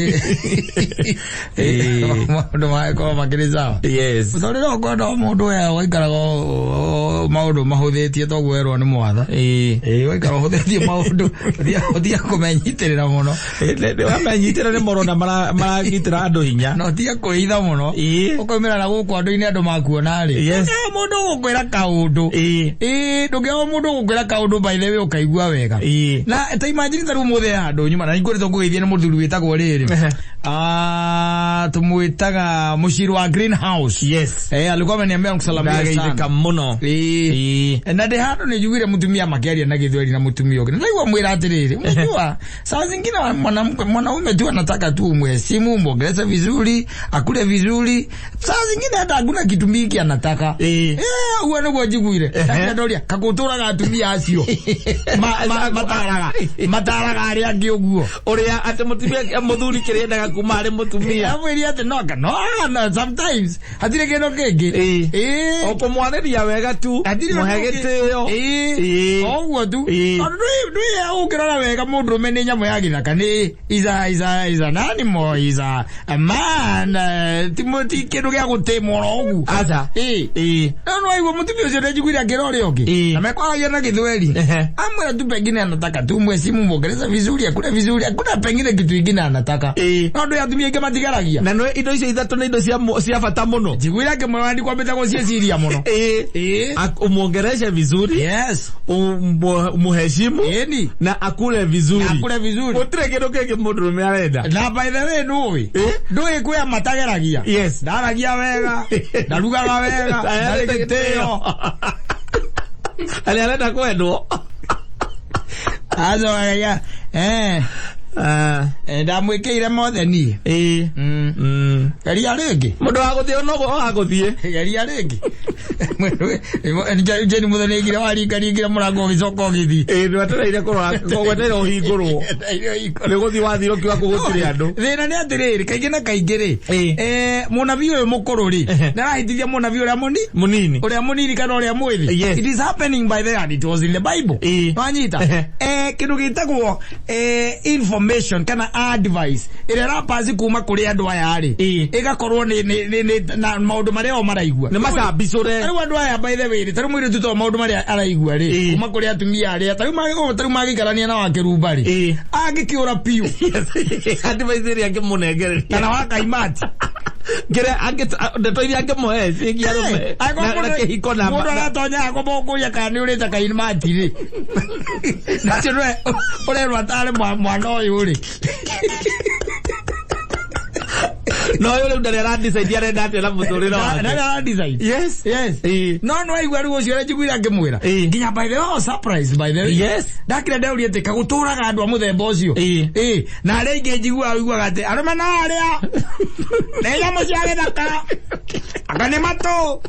Eh. Maũndũ magĩkorwo makĩrĩ sawa. Yes. Mũtũrĩre ũkwenda o mũndũ we waikaraga maũndũ mahũthĩtie toguo werwo nĩ mwatha. Ĩĩ. Ĩĩ, waikara ũhũthĩtie maũndũ ũtige kũmenyitĩrĩra mũno. Wamenyitĩra nĩ morona maragitĩra andũ hinya. Na ũtige kwĩitha mũno. Ĩĩ. Ũkaumĩra na gũkũ andũ-inĩ andũ makuona rĩ. Yes. Ndũngĩaga mũndũ ũgũkwĩra kaũndũ. Ĩĩ. Ĩĩ, ndũngĩaga mũndũ ũgũkwĩra kaũndũ by the way ũkaigua wega. Ĩĩ. Na ta imagine ta rĩu mũthĩ handũ nyuma na nĩngũrĩtwo ngũgeithia nĩ mũthuri wĩtagwo rĩrĩ. Ehe. Ah, tumwitaga mũciri wa greenhouse. Yes. Eh, alikuwa ameniambia nikusalamie sana. Ndageithĩka mũno. Ĩĩ. Ĩĩ. Na ndĩ handũ nĩ njiguire mũtumia makĩaria na gĩthweri na mũtumia ũngĩ. Na ndaigua mwĩra atĩrĩrĩ, unajua saa zingine mwanamke mwanaume tu anataka tu umheshimu, umwongeleshe vizuri, akule vizuri. Saa zingine hata hakuna kitu mingi anataka. Ĩĩ. Eh, ũguo nĩguo njiguire. Ehe. Ndakĩra ndoria, kagũtũraga atumia acio. Mataraga mataraga arĩa angĩ ũguo. Ũrĩa atĩ mũtumia mũthuri kĩrĩa endaga kuma harĩ mũtumia. Amwĩria atĩ no no no sometimes hatirĩ kĩndũ kĩngĩ. Ĩĩ. Ĩĩ. O kũmwarĩria wega tu. Hatirĩ ũndũ Mũhe ũngĩ. gĩtĩo. Ĩĩ. Ĩĩ. O ũguo tu. Ĩĩ. Tondũ ndwĩ ũngĩrora wega mũndũrũme nĩ nyamũ ya gĩthaka nĩ is an animal, is a man, ti kĩndũ gĩa gũtĩmwo oro ũguo. Aca. Ĩĩ. Ĩĩ. No no waigua mũtumia ũcio ndenjiguire akĩra ũrĩa ũngĩ. Ĩĩ. Na mekwaragia na gĩthweri. Ehe. Amwĩra tu pengine anataka tu mheshimu, mwongeleshe vizuri, akule vizuri, hakuna pengine kitu ingine anataka. Ĩĩ. No ndwĩ atumia aingĩ matigaragia. Na nĩ indo icio ithatũ nĩ indo cia bata mũno. Njiguire akĩmwĩra ndikwambĩte gũciĩciria mũno. Ĩĩ. Ĩĩ. Umwongereshe vizuri. Yes. Umuheshimu. Ĩni. Na akule vizuri. Akule vizuri. Gũtirĩ kĩndũ kĩngĩ mũndũrũme arenda. Na by the way ndũĩ. Ĩ? Ndũĩ kwĩ matageragia. Yes. Ndaragia wega, ndarugaga wega, ndarĩ gĩtĩo. Arĩa arenda kwendwo. Acokaga eh Ah. ndamwĩkĩire mothe niĩ. Ĩĩ. Mm. Geria rĩngĩ. Mũndũ wa gũthiĩ no wa gũthiĩ. Geria rĩngĩ. Jeni mũthenya aigire waringaringire mũrango ũgĩcoka ũgĩthiĩ. Ĩĩ ndwetereire kũrora gwetereire ũhingũrwo. Nĩ gũthiĩ wathire ũkiuga kũu gũtirĩ andũ. Thĩna nĩ atĩrĩrĩ, kaingĩ na kaingĩ rĩ, Ĩĩ. mũnabii ũyũ mũkũrũ rĩ, Ehe. nĩ arahĩtithia mũnabii ũrĩa mũni Mũnini. ũrĩa mũnini kana ũrĩa mwĩthĩ. Yes. It is happening by there and it was in the Bible. Ĩĩ. Wanyita? Ehe. Kĩndũ gĩtagwo information kana advice ĩrĩa ĩrapass kuma kũrĩ andũ aya rĩ, Ĩĩ. ĩgakorwo nĩ na maũndũ marĩa o maraigua. Nĩ macambicũre. Tarĩu andũ aya by the way rĩ, tarĩu mũirĩtu to maũndũ marĩa araigua rĩ, Ĩĩ. kuma kũrĩ atumia arĩa, tarĩu magĩikarania na wakĩrumba rĩ, Ĩĩ. angĩkĩũra biũ Advice ĩrĩa angĩmũnengereria. kana wakaimati. Kĩrĩa ndeto iria angĩmũhe ciĩgiĩ arũme. Na kĩhiko na Mũndũ aratonya akomba gũkũria kana nĩ ũrĩte kaimati rĩ, nacio nĩwe ũrerwo atarĩ mwana ũyũ rĩ. No ũyũ rĩu ndarĩ aradecide arenda atĩa na mũtũrĩre wake. Ndarĩ aradecide. Yes. Yes. Ĩĩ. No no aigua rĩu ũcio ũrĩa njiguire akĩmwĩra. Ĩĩ. Nginya by the way, I was surprised by the way. Yes. Ndakira ndeuria atĩ kagũtũraga andũ a mũthemba ũcio. Ĩĩ. Ĩĩ. Na arĩa aingĩ njiguaga ũiguaga atĩ arũme no arĩa nĩ nyamũ cia gĩthaka. Anga nĩ matũ.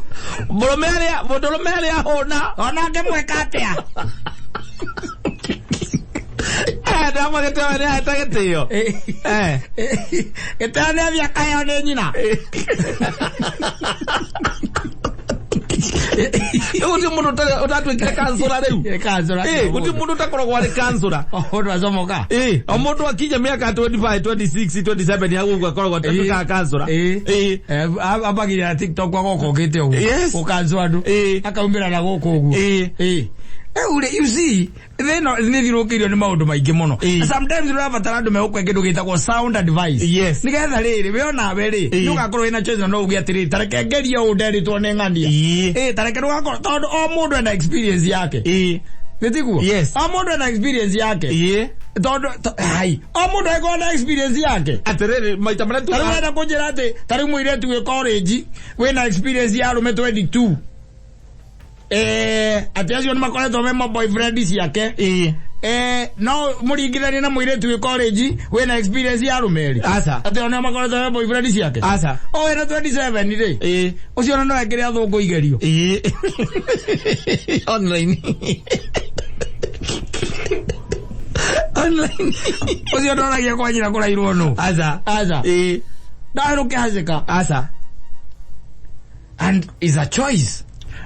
Mũrũme arĩa mũndũrũme arĩa hũna. Ona angĩmwĩka atĩa. Ndamwe gĩtĩo nĩ ahete gĩtĩo. Eh. Gĩtĩo nĩ athiĩ akaheo nĩ nyina. Gũtirĩ mũndũ ũtatuĩkire kansũra rĩu. Kansũra. Ĩĩ, gũtirĩ mũndũ ũtakoragwo arĩ kansũra. Mũndũ acomoka. Ĩĩ, o mũndũ akinya mĩaka 25, 26, 27 hau ũguo akoragwo atuĩkaga kansũra. Ĩĩ. Ĩĩ. Ambagĩrĩra TikTok agoka ũkĩte ũguo. Yes. Gũkanjwo andũ. Ĩĩ. Akaumĩra na gũkũ ũguo. Ĩĩ. Ĩĩ. Rĩu rĩ, you see, thĩna nĩ thirũkĩirio nĩ maũndũ maingĩ mũno. Ĩĩ. Na sometimes ũrabatara andũ megũkũhe kĩndũ gĩtagwo sound advice. Yes. Nĩgetha rĩrĩ, we onawe rĩ, Ĩĩ. nĩ ũgakorwo wĩna choice na no uge atĩrĩrĩ, ta reke ngerie ũũ nderĩtwo nĩ ng'ania. Ĩĩ. Ĩĩ, ta reke ndũgakorwo, tondũ o mũndũ ena experience yake. Ĩĩ. Nĩ tiguo? Yes. O mũndũ ena experience yake. Ĩĩ. Tondũ, hai, o mũndũ angĩkorwo na experience yake. Atĩrĩrĩ, maita marĩa Tarĩu tugaga wenda kũnjĩra atĩ, tarĩu mũirĩtu wĩ college, wĩna experience ya arũme 22. Atĩ acio nĩ makoretwo me ma boyfriend ciake. Ĩĩ. No mũringithanie na mũirĩtu wĩ college wĩna experience ya arũme erĩ. Aca. Atĩ o nĩo makoretwo me boyfriend ciake. Aca. O wĩna 27 rĩ. Ĩĩ. Ũcio ona no ekĩre athũngũ igerio. Ĩĩ. Online. Online. Ũcio ndoragia kwa nyina kũrairwo nũ. Aca. Aca. Ĩĩ. Ndaherũke hacĩka. Aca. And is a choice.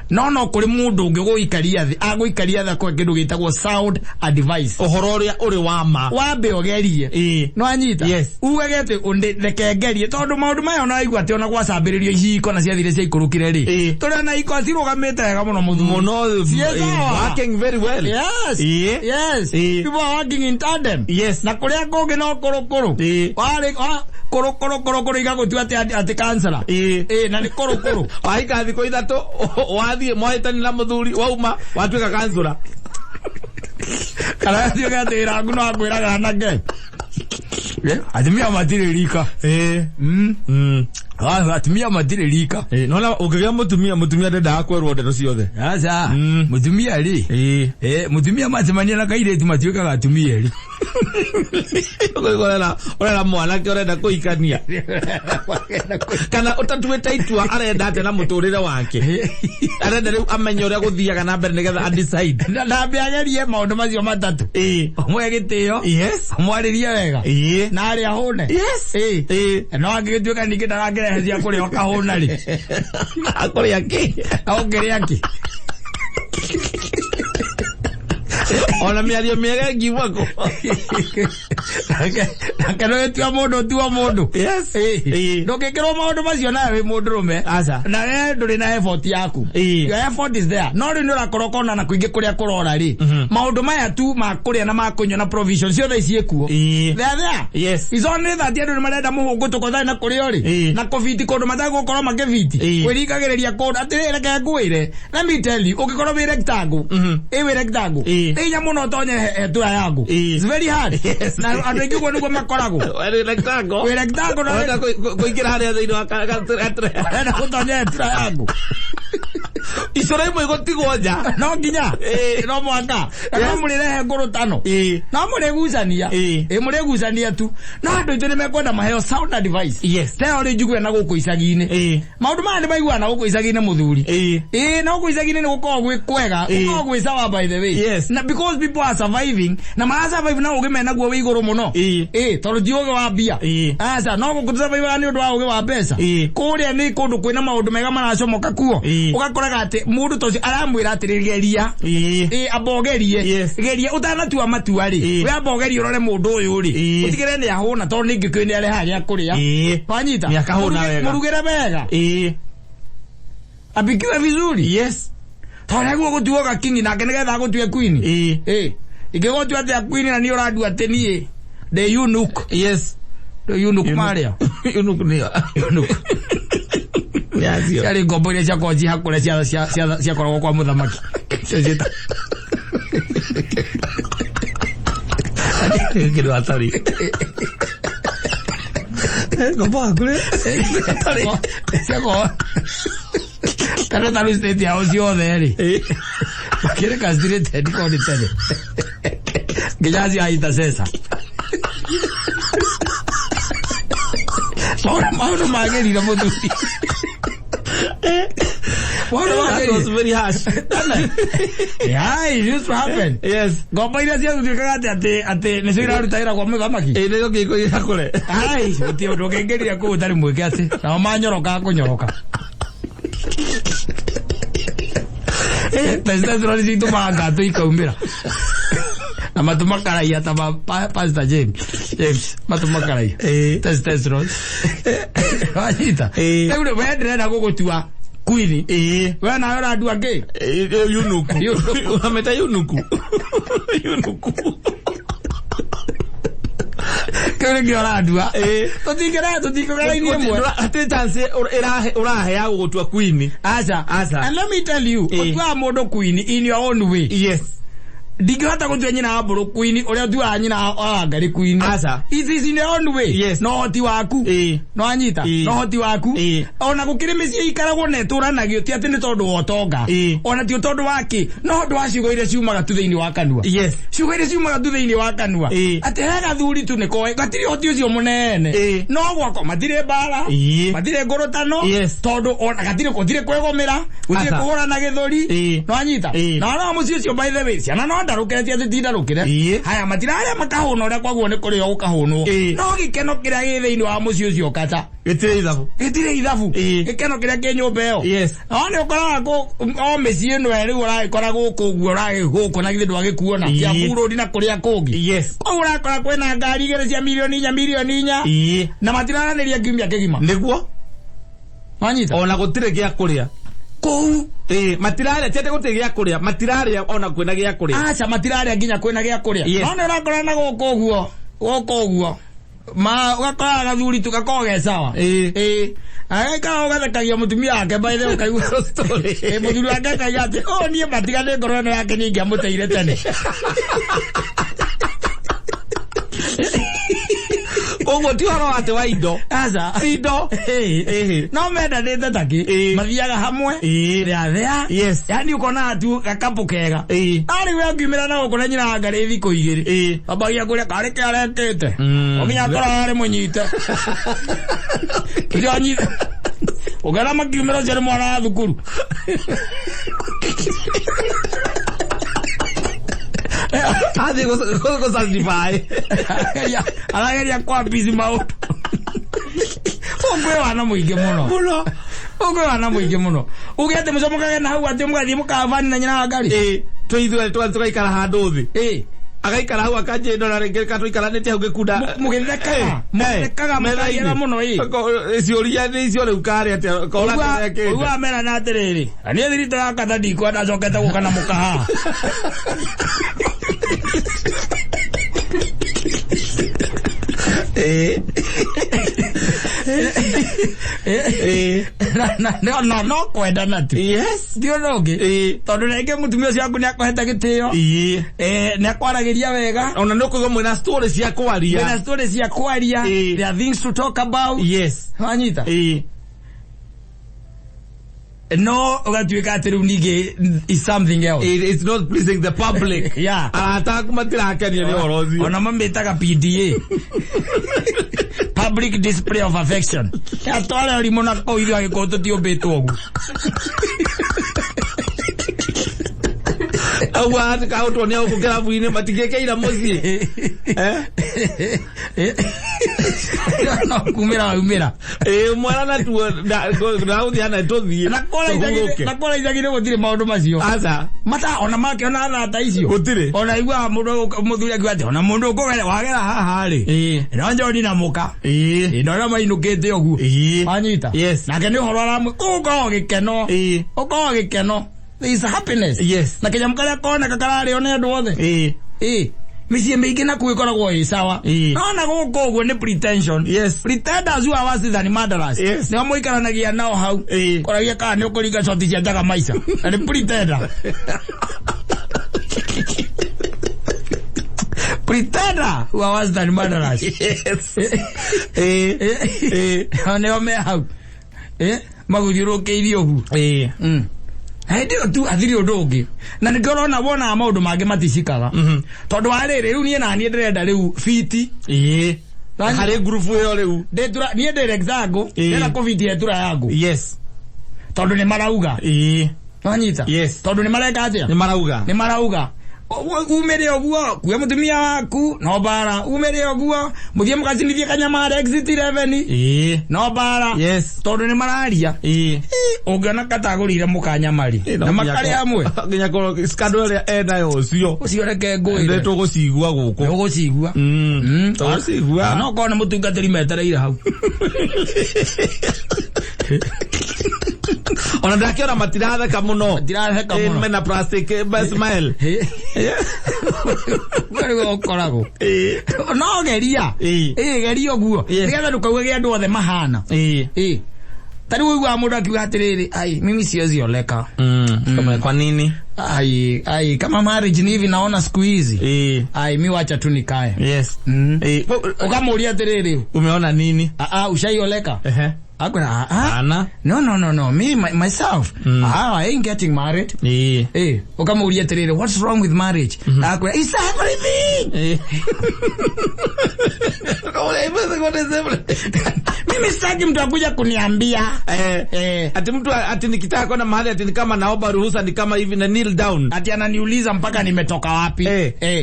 No kũrĩ mũndũ ũngĩ ũgũikaria thĩ, agũikaria thĩ akũhe kĩndũ gĩtagwo sound advice. Ũhoro ũrĩa ũrĩ wa ma. Wambe ũgerie. No anyita. Yes. Ugage atĩ reke ngerie, tondũ maũndũ maya ona waigua atĩ ona gwacambĩrĩrio ihiko na ciathire ciaikũrũkire rĩ. Tũrĩ ona ihiko cirũgamĩte wega mũno mũthuri. Mũno. Ciĩ sawa. Working very well. Yes. Yes. People are working in tandem. Na kũrĩa kũngĩ no kũrũkũrũ. Warĩ kũrũ kũrũ kũrũ kũrũ igagũtua atĩ kansela. Na nĩ kũrũ kũrũ. Wahika thikũ 3, wathiĩ mwahĩtani na mũthuri, wauma watuĩka kansula. Kana tuge atĩ wĩra waku no akwĩraga anake. Atumia matirĩ rika. Atumia matirĩ rika. Nona ũngĩgĩa mũtumia, mũtumia ndendaga kwerwo ndeto ciothe. Aca. Mũtumia rĩ. Mũtumia macemania na kairĩtu matuĩkaga atumia erĩ. Ũrera mwanake ũrenda kũhikania. Kana ũtatuĩte itua arenda atĩa na mũtũrĩre wake. Arenda rĩu amenye ũrĩa gũthiaga na mbere nĩgetha a decide. Na ndambe agerie maũndũ macio matatũ. Ũmwe gĩtĩo. Ũmwarĩrie wega. Na arĩa ahũne. No angĩgĩtuĩka ningĩ ndarakĩrehe cia kũrĩa ũkahũna rĩ. Akũrĩa kĩ? Ũngĩrĩa kĩ? Ona mĩario mĩega ĩngiuma kũ? Nake nĩwĩtua mũndũ tua mũndũ. Ndũngĩkĩrwo maũndũ macio nawe wĩ mũndũrũme. Aca. Na we ndũrĩ na effort yaku. Your effort is there. No rĩu nĩũrakorwo ũkona na kũingĩ kũrĩa kũrora rĩ. Maũndũ maya tu ma kũrĩa na ma kũnyua na provision ciothe ciĩkuo. They are there. It's only that andũ nĩmarenda mũhũngũtũko ũtarĩ na kũrĩa ũrĩ. Na kũbiti kũndũ matagũkorwo makĩbiti. Kwĩringagĩrĩria kũndũ. Atĩrĩrĩ, reke ngwĩre. Let me tell you, ũngĩkorwo wĩ rectangle, wĩ rectangle, nĩ hinya mũno ũtonye hetura yaku. It's very hard. Na andũ aingĩ ũguo nĩguo makoragwo. Wĩ rectangle. Wĩ rectangle na Ũrenda kũingĩra harĩa thĩinĩ wa ka- Ũrenda gũtonya hetura yaku. Icũrĩ imwe igũtigwo nja. No nginya. No mũhaka. Na no mũrĩrehe ngũrũtano. No mũrĩgucania. Mũrĩgucania tu. No andũ aitũ nĩmekwenda maheo sound advice. Teo rĩ njigue na gũkũ icagi-inĩ. Maũndũ maya nĩmaiguaga na gũkũ icagi-inĩ mũthuri. Na gũkũ icagi-inĩ nĩ gũkoragwo gwĩ kwega. Gũkoragwo gwĩ sawa by the way. Na because people are surviving, na mara survive na ũgĩ menaguo wĩ igũrũ mũno. Tondũ ti ũgĩ wa mbia. Aca, no gũkũ tũsurvive nĩ ũndũ wa ũgĩ wa mbeca. Kũrĩa nĩ kũndũ kwĩna maũndũ mega maracomoka kuo. Ũgakoraga atĩ mũndũ ta ũcio aramwĩra atĩrĩ geria. Amba ũgerie. Geria ũtanatua matua rĩ. We amba ũgerie ũrore mũndũ ũyũ rĩ. Ũtigĩrĩre nĩ ahũna tondũ nĩ ngĩkũyũ nĩ arehaga gĩa kũrĩa. Wanyita? Nĩ akahũna wega. Mũrugĩre wega. Apikiwe vizuri. Tondũ nĩguo gũtuo gakinyi nake nĩgetha agũtue queen. Ingĩgũtua atĩa queen na niĩ ũrandua atĩ niĩ ndĩ eunuch. Ndĩ eunuch marĩa. Eunuch nĩyo. Eunuch. Nĩ acio. Ciarĩ ngombo iria ciakoragwo ciĩ hakũre ciakoragwo kwa mũthamaki. Cio ciĩta- Kĩndũ atarĩ. Ngombo hakũre. Atarĩ. Ciakoragwo- Kana ta rĩu state yao ciothe rĩ. Makĩrĩ castrated korwo nĩ tene. Nginya acio a intercessor. Maũndũ magĩrire mũthuri. Maũndũ That was magĩrire. very harsh. Yeah, it used to happen. Ngombo iria ciatuĩkaga atĩ nĩcio iraruta wĩra kwa mũthamaki. Nĩcio kĩhiko gĩakũre. Ai, gũtirĩ ũndũ ũngĩingĩrire kũu ũtarĩ mwĩke atĩ. Nao manyorokaga kũnyoroka. Testosterone nĩcio itũmaga ngatũ ikaumĩra. Na matũ makaraiha ta ma Pastor James. James, matũ makaraiha. Testosterone. Wanyita? Rĩu rĩ, we ndĩrenda gũgũtua queen. We nawe ũrandua kĩ? Eunuch. Eunuch. Ũramĩta eunuch. Eunuch. Kĩu nĩkĩo ũrandua. Tũtingĩra raini ĩmwe. Hatirĩ chance ũrahe ya gũgũtua queen. Aca. Aca. And let me tell you, ũtuaga mũndũ queen in your own way. Ndingĩhota gũtua nyina wa mbũrũ queen ũrĩa ũtuaga nyina wa Wangari queen. Aca. It is in your own way. Yes. Na ũhoti waku. No anyita. Na ũhoti waku. Ona gũkĩrĩ mĩciĩ ikaragwo na ĩtũranagio ti atĩ nĩ tondũ wa ũtonga. Ona ti tondũ wa kĩ. No ũndũ wa ciugo iria ciumaga tu thĩinĩ wa kanua. Ciugo iria ciumaga tu thĩinĩ wa kanua. Atĩ he gathuri tu nĩkoĩ. Gatirĩ ũhoti ũcio mũnene. No gwakwa matirĩ mbara. Matirĩ ngũrũtano. Tondũ ona gũtirĩ kwĩgũmĩra. Gũtirĩ Aca. kũhũrana gĩthũri. No anyita. Na ona mũciĩ ũcio by the way, ciana no ndarũkĩre, ti atĩ ti ndarũkĩre. Haya, matirarĩa makahũna ũrĩa kwaguo nĩ kũrĩo gũkahũnwo. No gĩkeno kĩrĩa gĩ thĩinĩ wa mũciĩ ũcio kata Gĩtirĩ ithabu. Gĩtirĩ ithabu. Gĩkeno kĩrĩa kĩ nyũmba ĩyo. No nĩ ũkoraga o mĩciĩ ĩno rĩu ũragĩkora gũkũ ũguo ũragĩgũkũ na githĩ ndwagĩkuona Kiambu Road na kũrĩa kũngĩ. Koguo ũrakora kwĩna ngari igĩrĩ cia mirioni 4, mirioni 4, na matiraranĩria kiumia kĩgima. Nĩguo. Wanyita? Ona gũtirĩ gĩa kũrĩa. Kũu. Ĩĩ, matirarĩa, ti atĩ gũtirĩ gĩa kũrĩa, matirarĩa ona kwĩna gĩa kũrĩa. Aca, matirarĩa nginya kwĩna gĩa kũrĩa. No nĩ ũrakora na gũkũ ũguo, gũkũ ũguo ma ũgakora gathuri tu gakoragwo ge sawa. Ĩĩ, agagĩikara ũgathekagia mũtumia wake, by the way, ũkaigua Story. Ĩ, mũthuri wake akaiga atĩ o niĩ matiga nĩ ngoro ĩno yake niĩ ingĩamũteire tene. Koguo ti ũhoro atĩ wa indo. Aca. Ti indo. Ĩĩ. No mendanĩte takĩ mathiaga hamwe. They are there. Yani ũkona tu gakapu kega. Arĩ we angiumĩra na gũkũ na nyina wa ngarĩ thikũ 2, ambagia kũrĩa karĩ kĩ arekĩte. Ũnginya akorwo arĩ mũnyite ũcio anyite ũngĩona makiumĩra, ũcio nĩ mwana wa thukuru. Athiĩ gũ-satisfy. Arageria kwambisi maũndũ. Ũngĩ wana mũingĩ mũno. Mũno. Ũngĩ wana mũingĩ mũno uge atĩ mũcomokage na hau atĩ mũgathiĩ mũkavani na nyina wa ngari. Ĩĩ, twĩ ithuerĩ tũgathiĩ tũgaikara handũ thĩ. Agaikara hau akanjĩndora rĩngĩ ka tũikaranĩtie hau ngĩkunda. Mũgĩthekaga, mũgĩthekaga, mũkagera mũno, ĩ. Ciũria nĩ icio rĩu karĩ atĩa kora kĩrĩa. Ũguo merana atĩrĩrĩ, na niĩ thiritũ ya kata ndikwenda ncokete gũka na mũka haha. Na no kwendana tu. Ti ũndũ ũngĩ. Tondũ rĩngĩ mũtumia ũcio waku nĩ akũhete gĩtĩo. Nĩ akwaragĩria wega. Ona nĩ ũkũigua mwĩna story cia kwaria. Kwĩna story cia kwaria. There are things to talk about. Wanyita? No ũgatuĩka atĩ rĩu ningĩ is something else. It's not pleasing the public. Arata aku matirakenio nĩ ũhoro ũcio. Ona mamĩtaga PDA, public display of affection. Atware ũrimũ na kũu ithuĩ agĩkorwo tũtiũmbĩtwo ũguo. Au kaũtwo nĩ gũkũ kĩrabu-inĩ matingĩkĩira mũciĩ. Eh? No kumĩra waumĩra. Ĩĩ, mwana natuo ndagũthiĩ na tũthiĩ. Na kũrĩa icagi-inĩ gũtirĩ maũndũ macio. Aca. Mata ona makĩona arata icio. Gũtirĩ. Ona iguaga mũndũ mũthuri akiuga atĩ ona mũndũ ũkũgera wagera haha rĩ, no njoni na mũka. Ĩ, na ũrĩa mainũkĩte ũguo. Wanyita? Yes. Nake nĩ ũhoro aramwe ũkoragwo gĩkeno. Ũkoragwo gĩkeno. There is happiness. Na kĩnyamũ karĩa koneka kararĩo nĩ andũ othe. Ĩ, mĩciĩ mĩingĩ nakuo ĩkoragwo ĩ sawa. No na gũkũ ũguo nĩ pretension. Pretenders who are worse than murderers. Nĩo mũikaranagia nao hau. Koragia kana nĩ ũkũringa coti cia njaga maica na nĩ pretender. Pretender who are worse than murderers. Nĩo me hau. Magũthiũrũrũkĩirie ũguo. Hĩndĩ ĩyo tu hatirĩ ũndũ ũngĩ, na nĩkĩo ũrona wonaga maũndũ mangĩ maticikaga, tondũ wa rĩrĩ, rĩu niĩ na niĩ ndĩrenda rĩu fiti. Harĩ ngurubu ĩyo rĩu. Ndĩtura niĩ ndĩ example. Ndĩrenda kũbitia tura yangu. Tondũ nĩ marauga. Wanyita? Yes. Tondũ nĩ mareka atĩa? Nĩ marauga. Nĩ marauga umĩre ũguo kue mũtumia waku no mbara, umĩre ũguo mũthiĩ mũgacinithie kanyama harĩa exit 11 no mbara. Tondũ nĩ mararia. Ũngĩona katagũrĩire mũkanyamari na makarĩ hamwe. Nginya korwo scandal ĩrĩa enayo ũcio. Ũcio reke Nĩ ngwĩre. tũgũcigua gũkũ. Ũgũcigua. Tũgũcigua. No korwo nĩ mũtungatĩri metereire hau. Ona ndakĩona matiratheka mũno. Matiratheka mũno. Mena plastic smile. Ũguo nĩguo ũkoragwo. No geria. Ĩ, geria ũguo nĩgetha ndũkauge andũ othe mahana. Ĩ, ta rĩu ũiguaga mũndũ akiuga atĩrĩrĩ, "Ai, mimi siwezi oleka." Kama kwa nini? Ai, ai, kama marriage ni hivi naona siku hizi, ai, mi wacha tu nikae. Ũkamũria atĩrĩrĩ, Umeona nini? "Ah, ah, ushaioleka?" Ehe. Akwĩra, "Ah, ah, Ana. no, no, no, no, me, myself, ah, I ain't getting married." Eh, ũkamũria atĩrĩrĩ, "What's wrong with marriage?" Akwĩra, "It's everything." "Mimi sitaki mtu akuja kuniambia." Eh. Ati mtu ati nikitaka kwenda mahali ati ni kama naomba ruhusa, ni kama hivi na kneel down. Ati ananiuliza mpaka nimetoka wapi.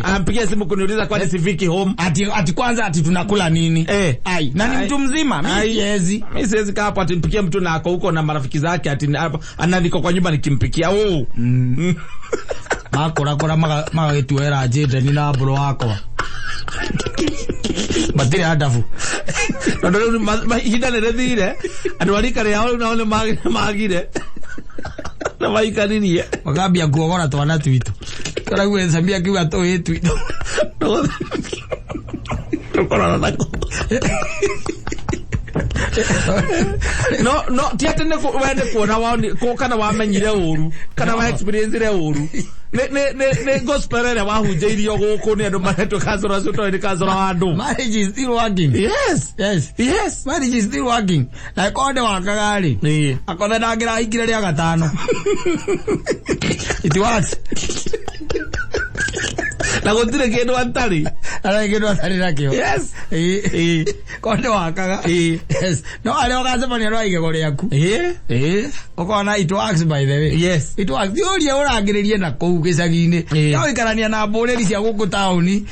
Anampigia simu kuniuliza kwani sifiki home. Ati kwanza ati tunakula nini. Ai, na ni Ai. mtu mzima, mimi Ai. siwezi. Mimi siwezi kaa hapo ati nipikie mtu na ako huko na marafiki zake ati hapa ana niko kwa nyumba nikimpikia. Oh. Makorakora magagĩtuoera njĩndeni na mbũrũ wakwa matirĩ andabu. Tondũ rĩu ihinda nĩ rĩthire, andũ a rika rĩao rĩu nao nĩ magire na maikaririe. Makambia kuogora twana twitũ, karague Samia akiuga tũĩ twitũ. Tũkorana nako. No, no, ti atĩ nĩ we nĩ kuona woni kana wamenyire ũru kana wa experience ũru, nĩ gospel ĩrĩa wahunjĩirio gũkũ nĩ andũ maretwo kancora acio, toĩ nĩ kancora wa andũ. Marriage is still working. Yes. Yes. Yes. Marriage is still working, na ĩkorwo ndĩ wakaga rĩ, akorwo ndangĩrahikire rĩa gatano, it works. Na gũtirĩ kĩndũ atarĩ. Arĩa kĩndũ atarĩ nakĩo. Yes. Korwo ndĩ wakaga. Yes, no arĩa ũgacemania no igego rĩaku. Ĩĩ. Ũkona it works, by the way. Yes. It works. Thiũria ũrangĩrĩrie na kũu gĩcagi-inĩ. No gũikarania na mbũrĩri cia gũkũ taũni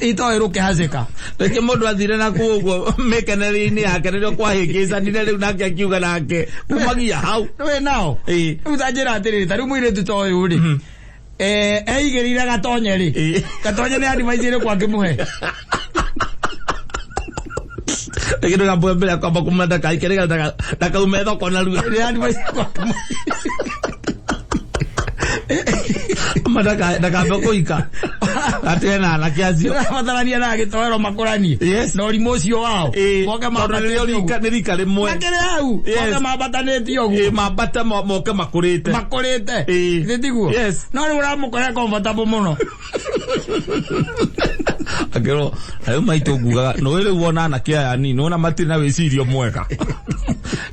itoĩ rũkĩhacĩka. Rĩngĩ mũndũ athire na kũu ũguo mĩkenerie-inĩ yake nĩrĩo kwahĩngĩcanire, rĩu nake akiuga nake kumagia hau. Wĩ nao. Rĩu ta njĩra atĩrĩrĩ, ta rĩu mũirĩtu ta ũyũ rĩ, eigĩrĩire gatonye rĩ, gatonye nĩ advice ĩrĩkũ angĩmũhe? Rĩngĩ ndũgamboe mbere ya kwamba kũmenda kaike nĩgetha ndakaume thoko narua. Nĩ advice ĩrĩkũ angĩmũhe? Ama ndakambe kũika atige na anake acio. Batarania na gĩtoero makũranie na ũrimũ ũcio wao. Moke Tondũ nĩrĩo rika, nĩ rika rĩmwe. Makĩrĩ hau. Moke mambatanĩtie ũguo. Ĩĩ, mambata moke makũrĩte. Makũrĩte. Githĩ tiguo? Yes. No rĩu ũramũkora comfortable mũno. Akĩrwo na rĩu maitũ ngugaga nũĩ rĩu wona anake aya nini nĩwona matirĩ na wĩcirio mwega,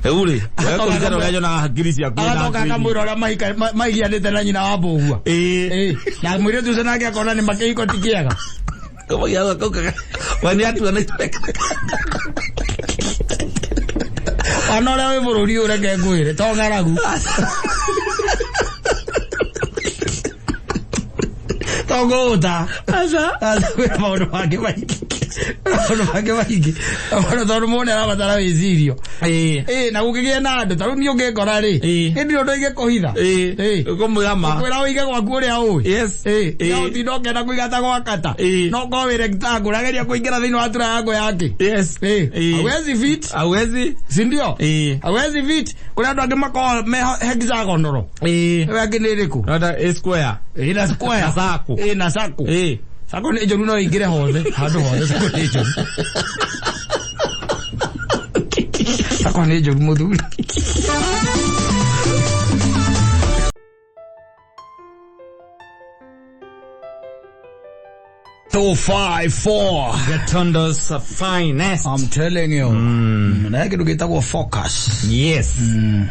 rĩu rĩ we kũringana ũrĩa nyonaga hakiri ciaku na Agatoka akili. akamwĩra ũrĩa maigianĩte na nyina wa mbũgua. Na mũirĩtu ũcio nake akona nĩ makĩhiko ti kĩega. We nĩ atua na Ona ũrĩa wĩ bũrũri ũyũ, reke ngwĩre, to ng'aragu, to ngũũta. Aca. Aca, kwĩna maũndũ mangĩ maingĩ, maũndũ mangĩ maingĩ. Ona tondũ mũndũ nĩarabatara wĩcirio. Na gũkĩgĩa na andũ ta rĩu niĩ ũngĩngora rĩ, ĩndĩ ũndũ ingĩkũhitha. Ũkũmwĩra ma. Kwĩra ũige gwaku ũrĩa ũĩ. Yes. No ũtinda ũkĩenda kũiga ta gwakata. Ĩĩ. No korwo wĩ rectangle, ũrageria kũingĩra thĩinĩ wa triangle yake. Yes. Hawezi fit. Hawezi. Si ndio? Ĩĩ. Hawezi fit. Kũrĩ andũ angĩ makoragwo me hexagonal. Ĩĩ. Ĩyo angĩ nĩ ĩrĩkũ? Nota A square. Ĩna square. Na circle. Ĩĩ, na circle. Ĩĩ. Circle nĩ njũru, no ĩingĩre hothe, handũ hothe. Circle nĩ njũru, circle nĩ njũru, mũthuri. 254. Gatundo's finest. I'm telling you. Na kĩndũ gĩtagwo focus. Yes.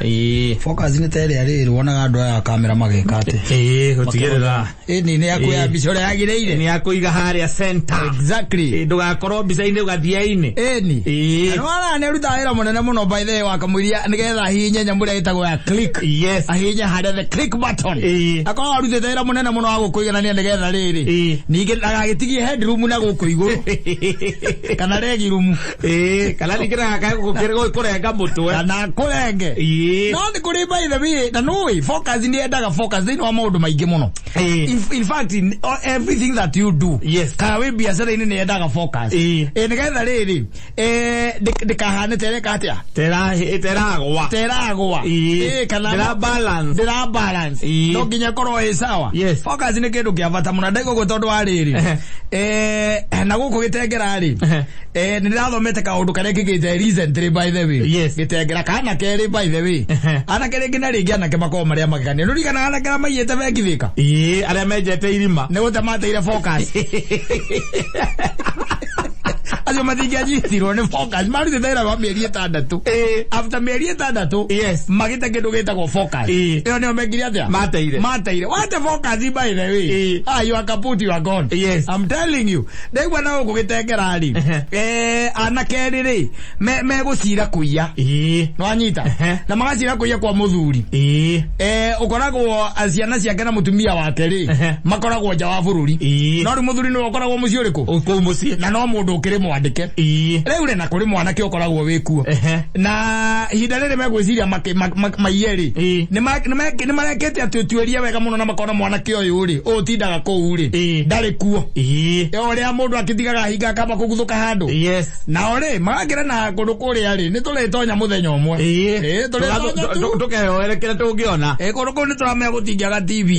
Ĩĩ. Focus nĩ ta ĩrĩa rĩrĩ wonaga andũ aya a kamera magĩka atĩ. Ĩĩ, gũtigĩrĩra. Ĩni nĩ yakuoya mbica ũrĩa yagĩrĩire. Nĩ akũiga harĩa center. Exactly. Ĩĩ, ndũgakorwo mbica-inĩ ũgathiainĩ. Ĩni. Ĩĩ. Na nĩ arutaga wĩra mũnene mũno, by the way, wakamũiria nĩgetha ahihinye nyamũ ĩrĩa ĩtagwo ya click. Yes. Ahihinye harĩa the click button. Ĩĩ. Akorwo arutĩte wĩra mũnene mũno wa gũkũiganania nĩgetha rĩrĩ. Ĩĩ. Ningĩ ndagagĩtigie headroom na gũkũ igũrũ kana leg room. Ĩĩ, kana ningĩ ndagakae kũrenga mũtwe. Kana kũrenge. Ĩĩ. No nĩ kũrĩ, by the way, na nũĩ focus nĩ yendaga focus thĩinĩ wa maũndũ maingĩ mũno. Ĩĩ. In fact, in everything that you do, Yes. kana wĩ biacara-inĩ, nĩ yendaga focus. Ĩĩ. Ĩ nĩgetha rĩrĩ, ndĩkahane tereka atĩa. Teragwa. Teragwa. Ĩĩ. Ĩ, kana Ndĩra balance. Ndĩra balance. Ĩĩ. No nginya ĩkorwo ĩ sawa. Yes. Focus nĩ kĩndũ kĩa bata mũno ndaigua tondũ wa rĩrĩ, na gũkũ gĩtengera rĩ, nĩ ndĩrathomete kaũndũ karĩa kĩkĩte recently, by the way. Yes. Gĩtengera kana kerĩ, by the way, anake rĩngĩ na rĩngĩ, anake makoragwo marĩa magegania. Nĩ ũririkanaga anake arĩa maiyĩte bengi Thĩka? Ĩĩ, arĩa menjete irima. Nĩ gũte mateire focus. Acio matingĩanyitirwo nĩ focus. Marutĩte wĩra wa mĩeri 6. After mĩeri 6 magĩte kĩndũ gĩtagwo focus. Ĩyo nĩyo mekire atĩa? Mateire. Mateire. Wate focus by the way. Ah, you are kaput, you are gone. I'm telling you. Ndaigua na gũkũ gĩtengera rĩ. Anake erĩ rĩ megũcira kũiya. Nĩwanyita? Na magacira kũiya kwa mũthuri. Ũkoragwo ciana ciake na mũtumia wake rĩ makoragwo nja wa bũrũri. No rĩu mũthuri nĩwe ũkoragwo mũciĩ ũrĩkũ? Kũu mũciĩ. Na no mũndũ ũkĩrĩ mwandĩke. Rĩu rĩ na kũrĩ mwanake ũkoragwo wĩkuo. Na ihinda rĩrĩ megwĩciria maiye rĩ nĩ marekĩte atĩ ũtuĩria wega mũno na makona mwanake ũyũ rĩ ũyũ ũtindaga kũu rĩ ndarĩ kuo. Ũrĩa mũndũ akĩtigaga hinga akamba kũguthũka handũ. Nao rĩ magakĩra na kũndũ kũrĩa rĩ nĩ tũrĩtonya mũthenya ũmwe. Tũrĩtonya tu. Tũkeyoere kĩrĩa tũngĩona. Kũndũ kũu nĩ tũramenya gũtingĩaga TV.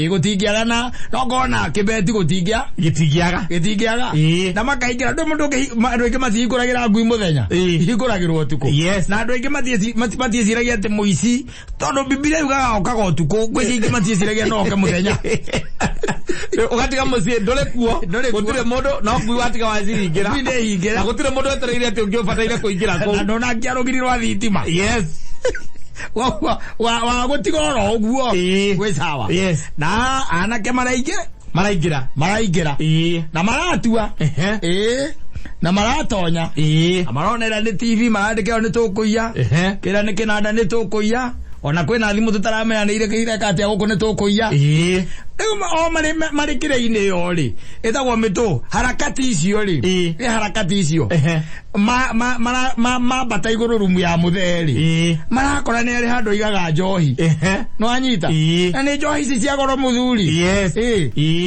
Gũtingĩaga na no ngona kĩbeti gũtingĩa. Gĩtingĩaga. Gĩtingĩaga. Na makaingĩra ndũ mũndũ andũ aingĩ matihingũragĩra ngui mũthenya. Ihingũragĩrwo ũtukũ. Na andũ aingĩ matiĩciragia atĩ mũici tondũ Bibilia yugaga okaga ũtukũ, ngwĩciria aingĩ matiĩciragia no oke mũthenya. Ũgatiga mũciĩ ndũrĩ kuo. Ndũrĩ kuo. Gũtirĩ mũndũ no ngui watiga waciringĩra. Ngui nĩĩhingĩra. Na gũtirĩ mũndũ wetereire atĩ ũngĩ ũbataire kũingĩra kũu. Na ndũnakia rũgiri rwa thitima. Wa gũtiga oro ũguo. Gwĩ sawa. Na anake maraingĩ. Maraingĩra. Maraingĩra. Na maratua. Na maratonya. Na maronera nĩ TV marandĩkĩrwo nĩ tũkũiya. Kĩra nĩ kĩnanda nĩ tũkũiya. Ona kwĩna thimũ tũtaramenya nĩ irĩkũ ireka atĩa gũkũ nĩ tũkũiya. Rĩu o marĩ kĩrĩa-inĩ ĩyo rĩ, ĩtagwo mĩtũ, harakati icio rĩ, nĩ harakati icio. Mambata igũrũ rumu ya mũthee rĩ, marakora nĩ arĩ handũ aigaga njohi. Nĩwanyita? Na nĩ njohi ici cia goro mũthuri.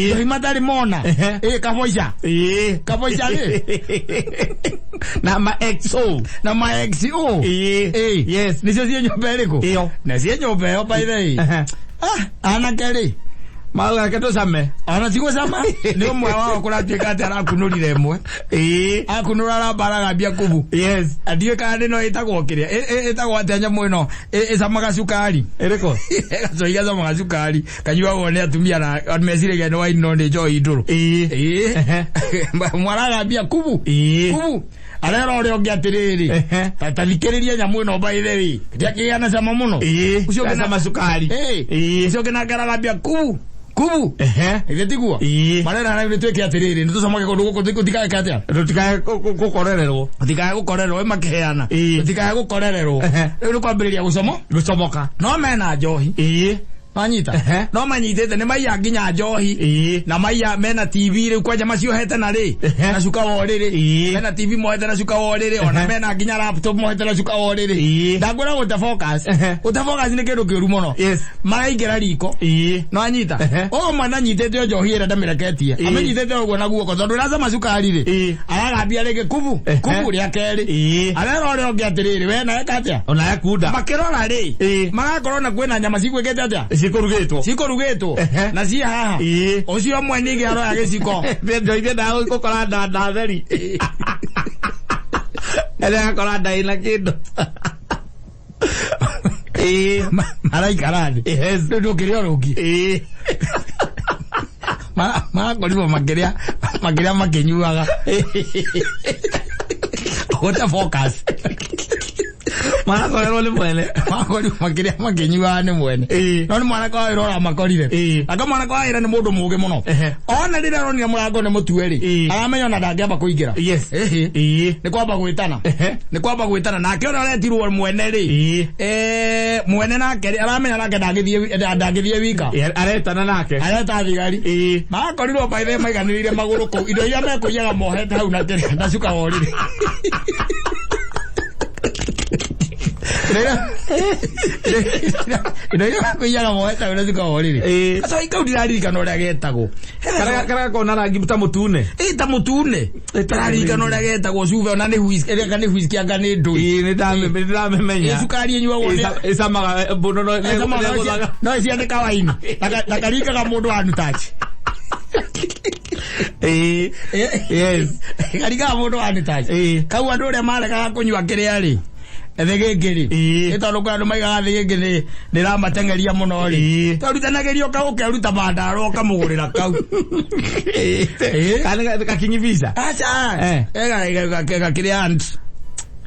Njohi matarĩ mona. Kaboica. Kaboica rĩ. Na ma XO. Na ma XO. Nĩcio ciĩ nyũmba ĩrĩkũ? Ĩyo. Na ciĩ nyũmba ĩyo by the way. Anake rĩ. Mauga reke tũcame. Ona ti gũcama. Nĩ ũmwe wao kũratuĩka atĩ arakunũrire ĩmwe. Akunũra aramba aragambia kubu. Ndiũĩ kana nĩ ĩno ĩtagwo kĩrĩa. Ĩtagwo atĩa nyamũ ĩno? Ĩcamaga cukari. Ĩrĩkũ? Gacohi gacamaga cukari. Kanyuagwo nĩ atumia na andũ meciragia nĩ waini no nĩ njohi ndũrũ. Mwaragambia kubu. Kubu. Arera ũrĩa ũngĩ atĩrĩrĩ. Ta thikĩrĩria nyamũ ĩno by the way. Ndĩakĩgĩa na cama mũno. Ũcio ũngĩ na Gacama cukari. Ũcio ũngĩ nake aragambia kubu. Kubu. Ithe tiguo? Marera rĩu nĩtwĩke atĩrĩrĩ, nĩtũcamage kũndũ gũkũ gũtikae atĩa? Tũtikae gũkorererwo. Tũtikae gũkorererwo, ĩ makĩheana. Tũtikae gũkorererwo. Rĩu nĩ kwambĩrĩria gũcomo? Gũcomoka. No mena njohi. Wanyita? No manyitĩte nĩ maiya nginya njohi. Na maiya mena TV rĩu kwanja maciohete na rĩ? Na cuka wa ũrĩrĩ. Mena TV mohete na cuka wa ũrĩrĩ. Ona mena nginya laptop mohete na cuka wa ũrĩrĩ. Ndakwĩra gũte focus. Gũte focus nĩ kĩndũ kĩũru mũno. Maraingĩra riko. Nĩwanyita? Ũyũ mwana anyitĩte o njohi ĩrĩa ndamĩreketie. Amĩnyitĩte ũguo na guoko tondũ ĩracama cukari rĩ. Aragambia rĩngĩ kubu. Kubu rĩa kerĩ. Arera ũrĩa ũngĩ atĩrĩrĩ, we nawe eka atĩa? Ona ekunda. Makĩrora rĩ, magakorwo na kwĩna nyama cigwĩkĩte atĩa? Cikũrugĩtwo. Cikũrugĩtwo. Na ciĩ haha. Ũcio ũmwe ningĩ aroya gĩciko. Njohi ndendaga gũkora nda theri. Ere akora nda ĩna kĩndũ. Maraikara thĩ. Rĩu ndũkĩrĩa ũrũngi. Marakorirwo makĩrĩa makĩnyuaga. Gũte focus. Marakorerwo nĩ mwene. Marakorirwo makĩrĩa makĩnyuaga nĩ mwene. No nĩ mwanake wa wĩra ũramakorire. Anga mwanake wa wĩra nĩ mũndũ mũũgĩ mũno. Ona rĩrĩa aronire mũrango nĩ mũtue rĩ, aramenya ona ndangĩamba kũingĩra. Nĩ kwamba gwĩtana. Nĩ kwamba gwĩtana. Nake ũrĩa ũretirwo mwene rĩ, mwene nake rĩ, aramenya nake ndangĩthiĩ wika. Aretana nake. Areta thigari. Marakorirwo by the way maiganĩrĩire magũrũ kũu. Indo iria mekũiyaga mohete hau na kĩrĩa, na cuka wa ũrĩrĩ. Indo iria mekũiyaga mohete hau na cuka wa ũrĩrĩ. Gacohi kau ndiraririkana ũrĩa getagwo. Karĩa gakoragwo na rangi ta mũtune. Ta mũtune. Ndiraririkana ũrĩa getagwo cuba, ona nĩ whisky, ĩrĩa nĩ whisky anga nĩ ndũĩ. Nĩ ndamĩmenya. Cukari ĩnyuagwo nĩ Ĩcamaga, mũno no Ĩcamaga, ĩgũthaga. no ĩcianĩka waini. Na karingaga mũndũ wa nutaci. Karingaga mũndũ wa nutaci. Kau andũ ũrĩa maregaga kũnyua kĩrĩa rĩ, Thĩgĩngĩ rĩ, Ĩĩ. nĩ tondũ kwĩ andũ maigaga thĩgĩngĩ nĩ nĩramatengeria mũno rĩ, Ĩĩ. twarutanagĩria ũkeruta mandarũa ũkamũgũrĩra kau. Ĩĩ. Kana kakinyi visa. Aca. Eh. Gakĩrĩ ant.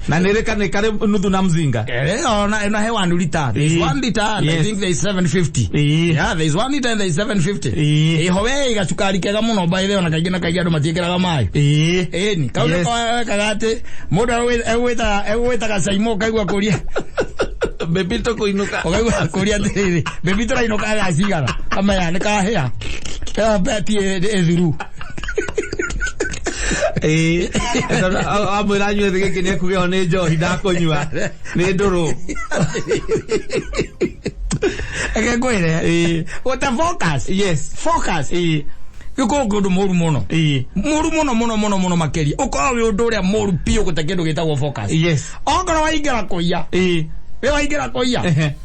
Na nĩ rĩ karĩ nuthu na mzinga. Ona ena he 1 liter. There is Ĩĩ. 1 liter and I Yes. think there is 750. Ĩĩ. Yeah, there is 1 liter and there is 750. Ĩĩ. Ĩho we gacukari kega mũno by the way, ona kaingĩ na kaingĩ andũ matiĩkĩraga maĩ. Ĩĩ. Ĩni, kau Yes. nĩko wekaga atĩ mũndũ egwĩtaga Saimo ũkaigua kũria Baby tũkũinũka. ũkaigua kũria atĩrĩrĩ, baby tũrainũka thaa cigana? Kamenya nĩ kahĩa. Ĩyo beti ĩthiru. Ĩĩ. Amwĩra anyue thĩgĩngĩ nĩ ekuga ĩyo nĩ njohi ndakũnyua. Nĩ ndũrũ. Reke ngwĩre. Ĩĩ. Gũte focus. Yes. Focus. Ĩĩ. Gĩkoragwo kĩ ũndũ mũru mũno. Ĩĩ. Mũru mũno mũno mũno mũno makĩria. Ũkoragwo wĩ ũndũ ũrĩa mũru biũ gũte kĩndũ gĩtagwo focus. Yes. Okorwo waingĩra kũiya, Ĩĩ. wĩ waingĩra kũiya, Ehe.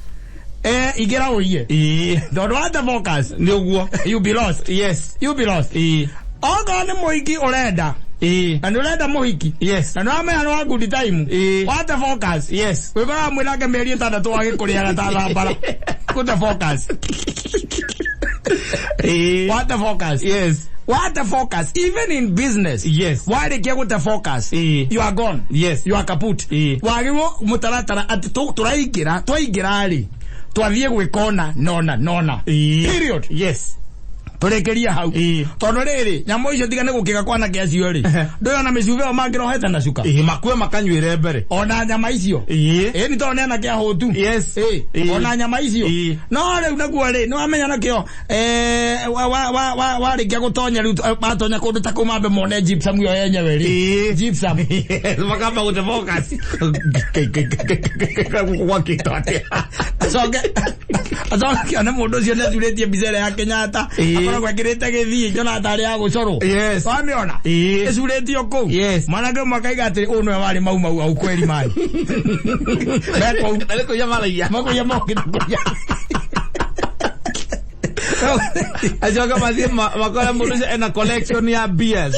ingĩra ũiye. Ĩĩ. Tondũ wate focus, Nĩ ũguo. you be lost. Yes. You be lost. Ĩĩ. Okorwo nĩ mũhiki ũrenda, Ĩĩ. na nĩ ũrenda mũhiki, Yes. na nĩ wamenya nĩ wa good time, Ĩĩ. wate focus, Yes. wĩkoraga mwĩnake mĩeri ĩtandatũ agĩkũrĩaga ta thambara. Gũte focus. Ĩĩ. Wate focus. Yes. Wate focus. Even in business. Yes. Warĩkia gũte focus. Ĩĩ. You are gone. Yes. You are kaput. Ĩĩ. Wagĩrĩirwo mũtaratara atĩ tũraingĩra, twaingĩra rĩ, twathiĩ gwĩka ũna nona nona. Ĩĩ. Period. Yes. Tũrĩkĩrie hau. Ĩĩ. Tondũ rĩrĩ, nyamũ icio tiga nĩ gũkĩga kwanake acio rĩ, ndũyona mĩcuba ĩyo mangĩrohete na cuka. Ĩĩ makue makanyuĩre mbere. Ona nyama icio. Ĩĩ. Ĩĩ nĩ tondũ nĩ anake ahũtu. Yes. Ĩĩ. Ĩĩ. Ona nyama icio. Ĩĩ. No rĩu naguo rĩ, nĩ wamenya nakĩo warĩkia gũtonya rĩu matonya kũndũ ta kũu mambe mone gypsum ĩyo yenyewe rĩ. Ĩĩ. Gypsum. Yes, makamba gũte focus. Gwakĩtwo atĩa? Acoke acoke kĩone mũndũ ũcio nĩ acurĩtie mbica ĩrĩa ya Kenyatta. Ĩĩ. Akoragwo ekĩrĩte gĩthiĩ njona tarĩ ya gũcorwo. Yes. Wamĩona? Ĩĩ. Ĩcurĩtio kũu. Yes. Mwanake ũmwe akaiga atĩrĩ, ũyũ nĩwe warĩ mau mau au kweri mai. Mekũu. Na nĩ kũiya maraiya. Makũiya mokĩte kũiya. Acoka mathiĩ makore mũndũ ũcio ena collection ya beers.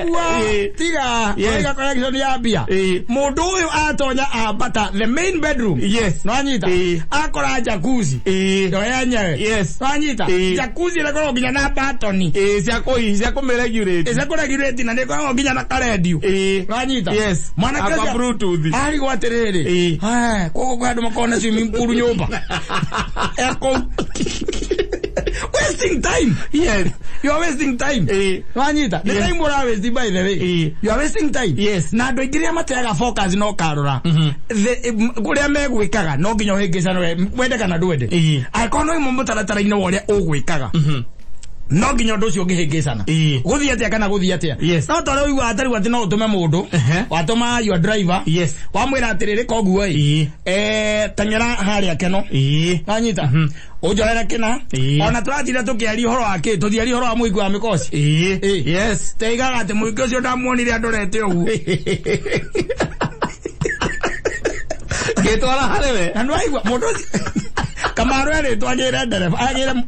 Ũguo, Ĩĩ. tiga Yes. oiga collection ya mbia. Ĩĩ. Mũndũ ũyũ atonya ambata the main bedroom. Yes. Nwanyita? Ĩĩ. Akora jacuzzi. Ĩĩ. Yo yenyewe. Yes. Nwanyita? Ĩĩ. Jacuzzi ĩrĩa nginya na batoni. Ĩĩ, cia kũhi, cia kũmĩregulate. Ĩcia kũregulate na nĩ ĩkoragwo nginya na karendio. Ĩĩ. Nwanyita? Yes. Mwanake Akwa ũcio Bluetooth. arigwo atĩrĩrĩ. Ĩĩ. Haya, koguo kwĩ andũ makoragwo na swimming pool nyũmba. Ekũu. Wasting time. Yes. You are wasting time. Ĩĩ. Wanyita? Nĩ Yes. time ũra waste by the way. Ĩĩ. You are wasting time. Yes. Na andũ aingĩ rĩrĩa mateaga focus no karora. Kũrĩa megwĩkaga no nginya ũhĩngĩcane wende kana ndwende. Ĩĩ. Angĩkorwo no ĩmwe mũtaratara-inĩ wa ũrĩa ũgwĩkaga. No nginya ũndũ ũcio ũngĩhĩngĩcana. Ĩĩ. Gũthiĩ atĩa kana gũthiĩ atĩa. Yes. No tondũ ũiguaga ta rĩu atĩ no ũtũme mũndũ. Ehe. Watũma your driver. Yes. Wamwĩra atĩrĩrĩ koguo ĩ. Ĩĩ. Teng'era harĩa keno. Ĩĩ. Wanyita? Ũnjohere kĩna. Ĩĩ. Ona tũratinda tũkĩaria ũhoro wa kĩ, tũthiaria ũhoro wa mũingĩ wa mĩkoci. Ĩĩ. Ĩĩ. Yes. Teigaga atĩ mũingĩ ũcio ndamuonire andorete ũguo. Ngĩtwara harĩ we. Na nĩwaigua mũndũ ũcio Kamaru erĩtwo agĩre ndereba,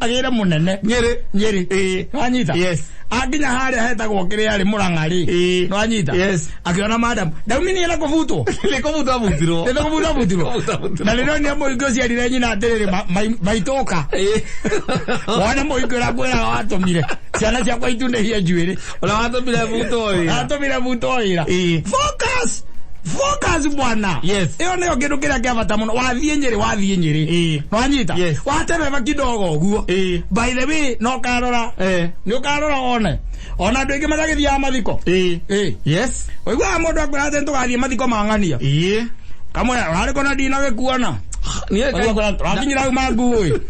agĩre mũnene. Nyĩrĩ. Nyĩrĩ. Ĩĩ. Wanyita? Yes. Akinya harĩa hetagwo kĩrĩa rĩ Mũrang'a rĩ. Ĩĩ. Nĩwanyita? Yes. Akĩona madam. Ndauminie na kũbutwo. Nĩ kũbutwo abutirwo. Nĩ kũbutwo abutirwo. Kũbutwo abutirwo. Na rĩrĩa mũingĩ ũcio erire nyina atĩrĩrĩ maitũka. Ĩĩ. Wona mũingĩ ũrĩa ngwĩraga watũmire. Ciana ciakwa itundĩhie njuĩrĩ. Ũrĩa watũmire butwo wĩra. Atũmire butwo wĩra. Ĩĩ. Focus. Focus bwana. Yes. Ĩyo nĩyo kĩndũ kĩrĩa kĩa bata mũno. Wathiĩ Nyĩrĩ, wathiĩ Nyĩrĩ. Ĩĩ. Nwanyita? Yes. Watebeba kidogo ũguo. Ĩĩ. By the way, no karora. Eh. Nĩ ũkarora wone. Ona andũ aingĩ matagĩthiaga mathiko. Ĩĩ. Ĩĩ. Yes. Ũiguaga mũndũ akwĩra atĩ nĩtũgathiĩ mathiko ma ng'ania. Ĩĩ. Kamwĩra ũrarĩ kũ na ndinagĩkuona. Niĩ Ũguo akwĩra tũrakinyĩra hau ma nguo ĩ.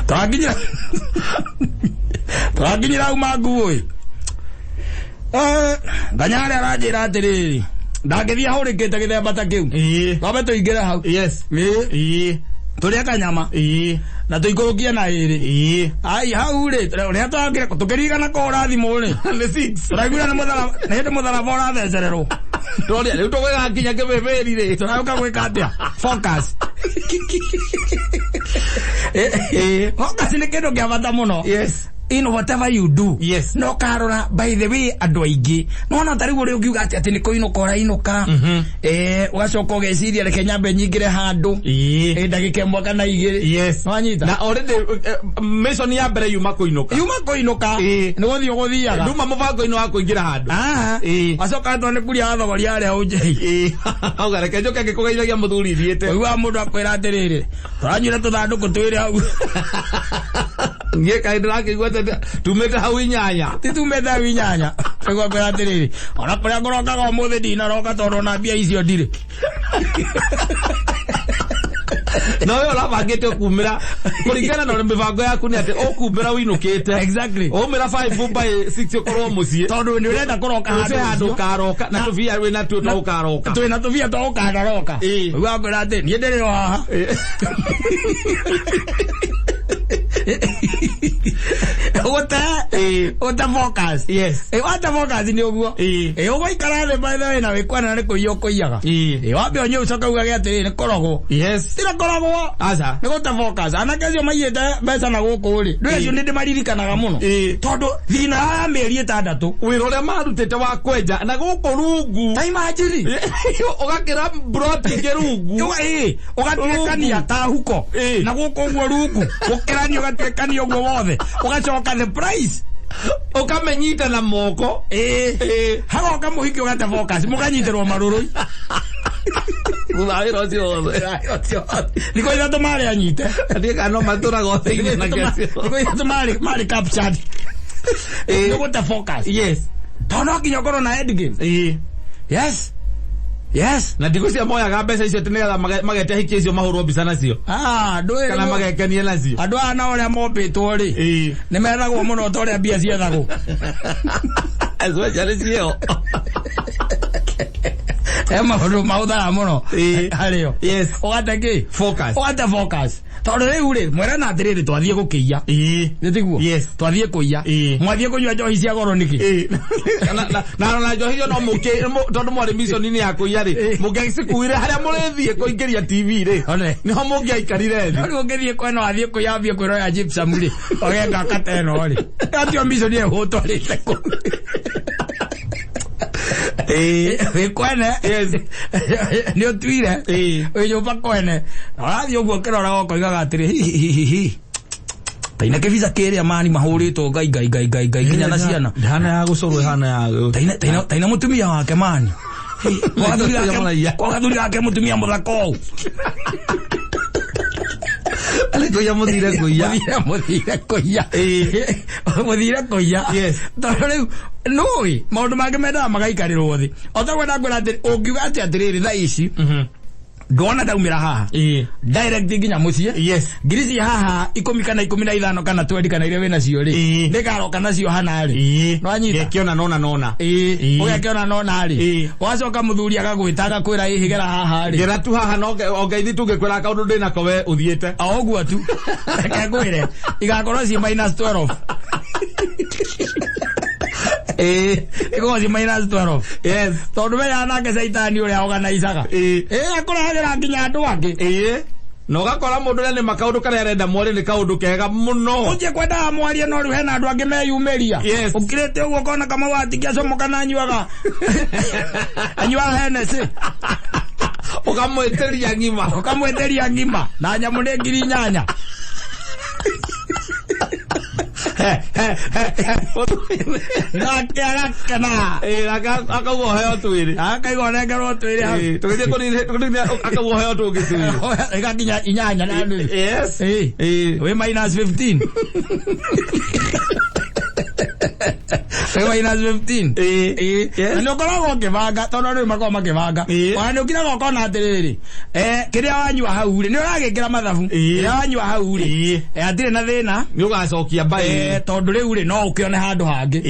Tũrakinyĩra tũrakinyĩra hau ma nguo ĩ. Nganyarĩ aranjĩra atĩrĩrĩ ndangĩthiĩ ahũrĩkĩte gĩthemba ta kĩu. Ĩĩ. Twambe tũingĩre hau. Yes. Ĩĩ. Ĩĩ. Tũrĩe kanyama Ĩĩ. na tũikũrũkie na ĩrĩ. Ĩĩ. Ai hau rĩ ũrĩa twakire tũkĩririkana kũhũra thimũ rĩ. Nĩ six. Tũraiguire nĩ mũtharaba nĩ hĩndĩ mũtharaba ũrathecererwo. Tũrĩa rĩu tũgwĩka nginya kĩbĩbĩri rĩ. Tũragũka gwĩka atĩa? Focus. Focus nĩ kĩndũ kĩa bata mũno. Yes. In whatever you do, Yes. no karora, by the way, andũ aingĩ nona ta rĩu ũrĩa ũngiuga atĩ nĩ kũinũka ũrainũka, ũgacoka ũgeciria, reke nyambe nyingĩre handũ ndagĩka ĩmwe kana igĩrĩ. Nwanyita? Na already mission ya mbere yuma kũinũka. Yuma kũinũka. Nĩ gũthiĩ ũgũthiaga. Nduma mũbango-inĩ wa kũingĩra handũ. Ah, wacoka atwa nĩ kuria wathogoria harĩa ũnjei. Auga reke njoke ngĩkũgeithagia mũthuri thiĩte. Ũiguaga mũndũ akwĩra atĩrĩrĩ, tũranyuire tũthandũkũ twĩrĩ hau. Niĩ kaĩ ndĩrakĩigua atĩ tumĩte hau 8. Titumĩte hau 8. Ũiguaga akwĩra atĩrĩrĩ, ona kũrĩa ngũrokaga ũmũthĩ ndinaroka tondũ ona mbia icio ndirĩ. No we ũrabangĩte ũkumĩra kũringana na mĩbango yaku nĩ atĩ ũkumĩra ũinũkĩte. Ũmĩra 5 by 6 ũkorwo mũciĩ. Tondũ nĩ ũrenda kũroka Ũce handũ ũcio. ũkaroka na tũbia wĩna tuo twa ũkaroka. Twĩna tũbia twa ũkanaroka. Ũiguaga akwĩra atĩ niĩ ndĩrĩ o haha. Ũgũte focus. Wate focus nĩ ũguo. Ũgũikara thĩ, by the way, na wĩkwana nĩ kũiya ũkũiyaga. Wambe ũnyue ũcoke ugage atĩrĩrĩ, nĩ kũrogwo. Tira kũrogwo. Aca. Nĩ gũte focus. Anake acio maiyĩte mbeca na gũkũ rĩ, ndũ acio nĩ ndĩmaririkanaga mũno. Tondũ thina ya mĩeri 6. Wĩra ũrĩa marutĩte wa kwenja na gũkũ rungu. Ta imagine. Ũgakĩra broti ingĩ rungu. Ũgatuĩkania ta huko. Na gũkũ ũguo rungu. Gũkĩrania ũgatuĩkania ũguo wothe. Ũgacoka the price. Ũkamenyita na moko. Hagoka mũhiki ũgate focus, mũkanyitĩrwo marũrũ. Thutha wa wĩra ũcio wothe. Thikũ 3 marĩ anyite. Ndiĩ kana no matũraga othe anake acio. Thikũ 3 marĩ captured. Nĩ gũte focus. Tondũ no nginya ũkorwo na end game. Yes. Na ndigũcia moyaga mbeca icio atĩ nĩgetha magete hiki icio mahũrwo mbica nacio. Ah, ndũĩ Kana magekenie nacio. Andũ aya na ũrĩa mombĩtwo rĩ, nĩ methagwo mũno ta ũrĩa mbia ciethagwo. Especially cio. He maũndũ mahũthaga mũno harĩo. Ũgate kĩ? Focus. Ũgate focus. Tondũ rĩu rĩ, mwerana atĩrĩrĩ, twathiĩ gũkĩiya. Nĩ tiguo? Yes. Twathiĩ kũiya. Mwathiĩ kũnyua njohi cia goro nĩkĩ? Na njohi icio no mũkĩ tondũ mwarĩ mission-inĩ ya kũiya rĩ, mũngĩacikuire harĩa mũrĩthiĩ kũingĩria TV rĩ, One. nĩho mũngĩaikarire thĩ. Rĩu ũngĩthiĩ kwena wathiĩ kũiya wambie kwĩroya gypsum rĩ, ũgenga kata ĩno rĩ. Atio mission ĩgũtwarĩte kũ? Wĩ kwene. Nĩ ũtuire. Wĩ nyũmba kwene. Na ũrathiĩ ũguo ũkĩroraga ũkoigaga atĩrĩ, hi, hi, hi, hi. Taina kĩbica kĩrĩa mani mahũrĩtwo ngai ngai ngai ngai ngai nginya na ciana. Ndihana ya gũcorwo ĩhana ya Taina mũtumia wake mani. Kwa gathuri gake mũtumia mũthaka ũũ. Arĩ kũiya mũthire kũiya. Mũthire kũiya. Mũthire kũiya. Tondũ rĩu nũĩ maũndũ mangĩ mendaga magaikarĩrwo thĩ. O taguo ndakwĩra atĩ ũngiuga atĩ atĩrĩrĩ thaa ici ndwona ndaumĩra haha. Direct nginya mũciĩ. Ngiri ci haha 10 kana 15 kana 20 kana iria wĩnacio rĩ. Ndĩkaroka nacio hana rĩ. Nĩwanyita? Ngekĩona nona nona. Ũgekĩona nona rĩ. Wacoka mũthuri agagwĩta agakwĩra ĩhĩ gera haha rĩ. Gera tu haha no ongeithi tũngĩkwĩra kaũndũ ndĩnako we ũthiĩte. O ũguo tu. Reke ngwĩre igakorwo ci minus 12. Igakorwo ci minus 12. Tondũ we nake caitani ũrĩa organizaga. Akũrehagĩra nginya andũ angĩ. Na ũgakora mũndũ ũrĩa nĩ ma kaũndũ karĩa arenda mwarie nĩ kaũndũ kega mũno. Ũnjie kwendaga mwarie no rĩu hena andũ angĩ meyumĩria. Ũkirĩte ũguo ũkona kama watigia comoka na anyuaga. Anyuaga Hennessy. Ũkamwĩtĩria ng'ima. Ũkamwĩtĩria ng'ima. Na nyamũ nĩ ngiri inyanya. Nake agakena. Akauga ũheo twĩrĩ. Akaigua ũnengerwo twĩrĩ hau. Tũgĩthiĩ kũnini akauga ũheo tũngĩ twĩrĩ. Ĩgakinya inyanya na nuthu. Wĩ minus 15. Wĩ minus 15. Na nĩ ũkoragwo ũkĩbanga, tondũ rĩu makoragwo makĩbanga. Ona nĩ ũkiraga ũkona atĩrĩrĩ, kĩrĩa wanyua hau rĩ, nĩ ũragĩkĩra mathabu. Kĩrĩa wanyua hau rĩ, hatirĩ na thĩna. Nĩ ũgacokia mbaĩ. Tondũ rĩu rĩ, no ũkĩone handũ hangĩ.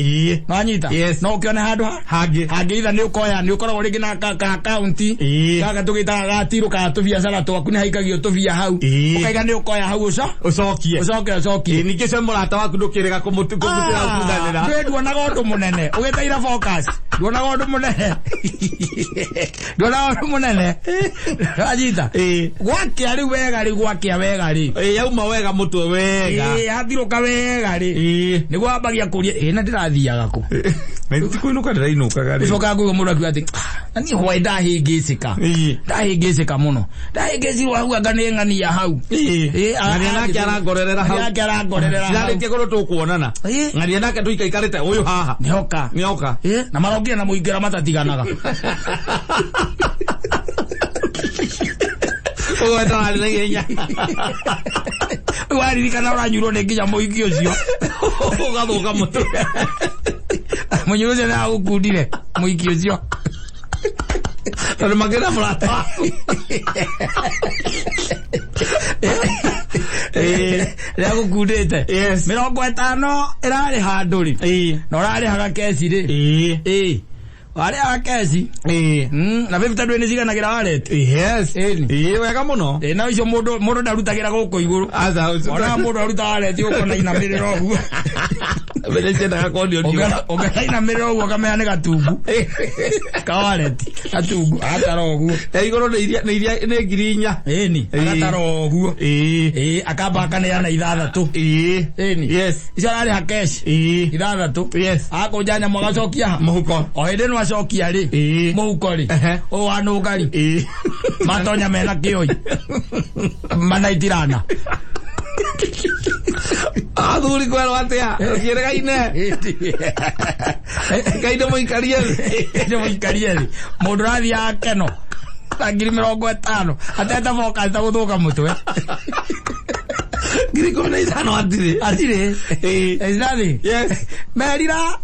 Nĩwanyita? No ũkĩone handũ Hangĩ. hangĩ, either nĩ ũkoya, nĩ ũkoragwo rĩngĩ na ka account. Gaka tũgĩtaga ga tirũ ka tũbiacara twaku, nĩ haikagio tũbia hau. Ũkaiga nĩ ũkoya hau Ũcokie. Ũcoke ũcokie. Ningĩ cio mũrata waku ndũkĩrĩga kũmũtĩra kundanĩra. Ndũĩ nduonaga ũndũ mũnene. Ũgĩteire focus. Nduonaga ũndũ mũnene. Nduonaga ũndũ mũnene. Anyita. Ĩĩ. Gwakĩa rĩu wega rĩ, gwakĩa wega rĩ. Ĩĩ, yauma wega mũtwe wega. Ĩĩ, yathirũka wega rĩ. Ĩĩ. Nĩguo wambagia kũria, ĩĩ na ndĩrathiaga kũ? Na ti kũinũka ndĩrainũkaga rĩ. Ũcokaga kũigua mũndũ akiuga atĩ, "Ah, na niĩ hwaĩ ndahĩngĩcĩka. Ĩĩ. Ndahĩngĩcĩka mũno. Ndahĩngĩcirwo hau anga nĩ ng'ania hau." Ĩĩ. Ĩĩ, Ng'ania nake arangorerera hau. Ng'ania nake arangorerera hau. Ndarĩkia kũrũ tũkuonana. Ĩĩ. Ng'ania nake tũikaikarĩte ũyũ haha. Nĩoka. Nĩoka. Ĩĩ, na marokire na mũingĩra matatiganaga. Ũguo ndararĩ na ihenya. Rĩu waririkana ũranyuirwo nĩ nginya mũingĩ ũcio. Ũgathũka mũtwe. Mũnyuo ũcio nĩagũkundire mũingĩ ũcio. Tondũ makĩra mũrata waku. Ĩĩ. Nĩagũkundĩte. Yes. 50 ĩrarĩ handũ rĩ. Ĩĩ. Na ũrarĩhaga keci rĩ. Ĩĩ. Ĩĩ. Warĩhaga keci. Ĩĩ. Na 50 ndũĩ nĩciganagĩra wallet. Yes. Ĩni. Ĩĩ, wega mũno. Ĩĩ, na icio mũndũ mũndũ ndarutagĩra gũkũ igũrũ. Aca, ũcio. Onaga mũndũ aruta wallet gũkũ na inamĩrĩra ũguo. Mbere ciendaga kuonio riũa. Ũngĩrainamĩrĩra ũguo ũkamenya nĩ gatungu. Ka wallet. Gatungu. Agatara ũguo. Ya igũrũ nĩ iria nĩ iria nĩ 4,000. Ĩni. Ĩĩ. Agatara ũguo. Ĩĩ. Ĩĩ, akamba akaneana 6. Ĩĩ. Ĩni. Yes. Icio ararĩha cash. Ĩĩ. 6. Yes. Akũnja nyamũ agacokia ha? Mũhuko. O hĩndĩ ĩno acokia rĩ. Ĩĩ. Mũhuko rĩ. Ehe. Ũyũ wanũnga rĩ. Ĩĩ. Matonya mena kĩoi. Manaitirana. Athuri kwerwo atĩa? Ũkĩrĩgaine. Ngai ndĩmũikarie thĩ. Ndĩmũikarie thĩ. Mũndũ ũrathiaga keno. Na 50,000. Atete focus ta gũthũka mũtwe. 15,000 atirĩ. Atirĩ. Ĩĩ. There's nothing. Yes. Merira.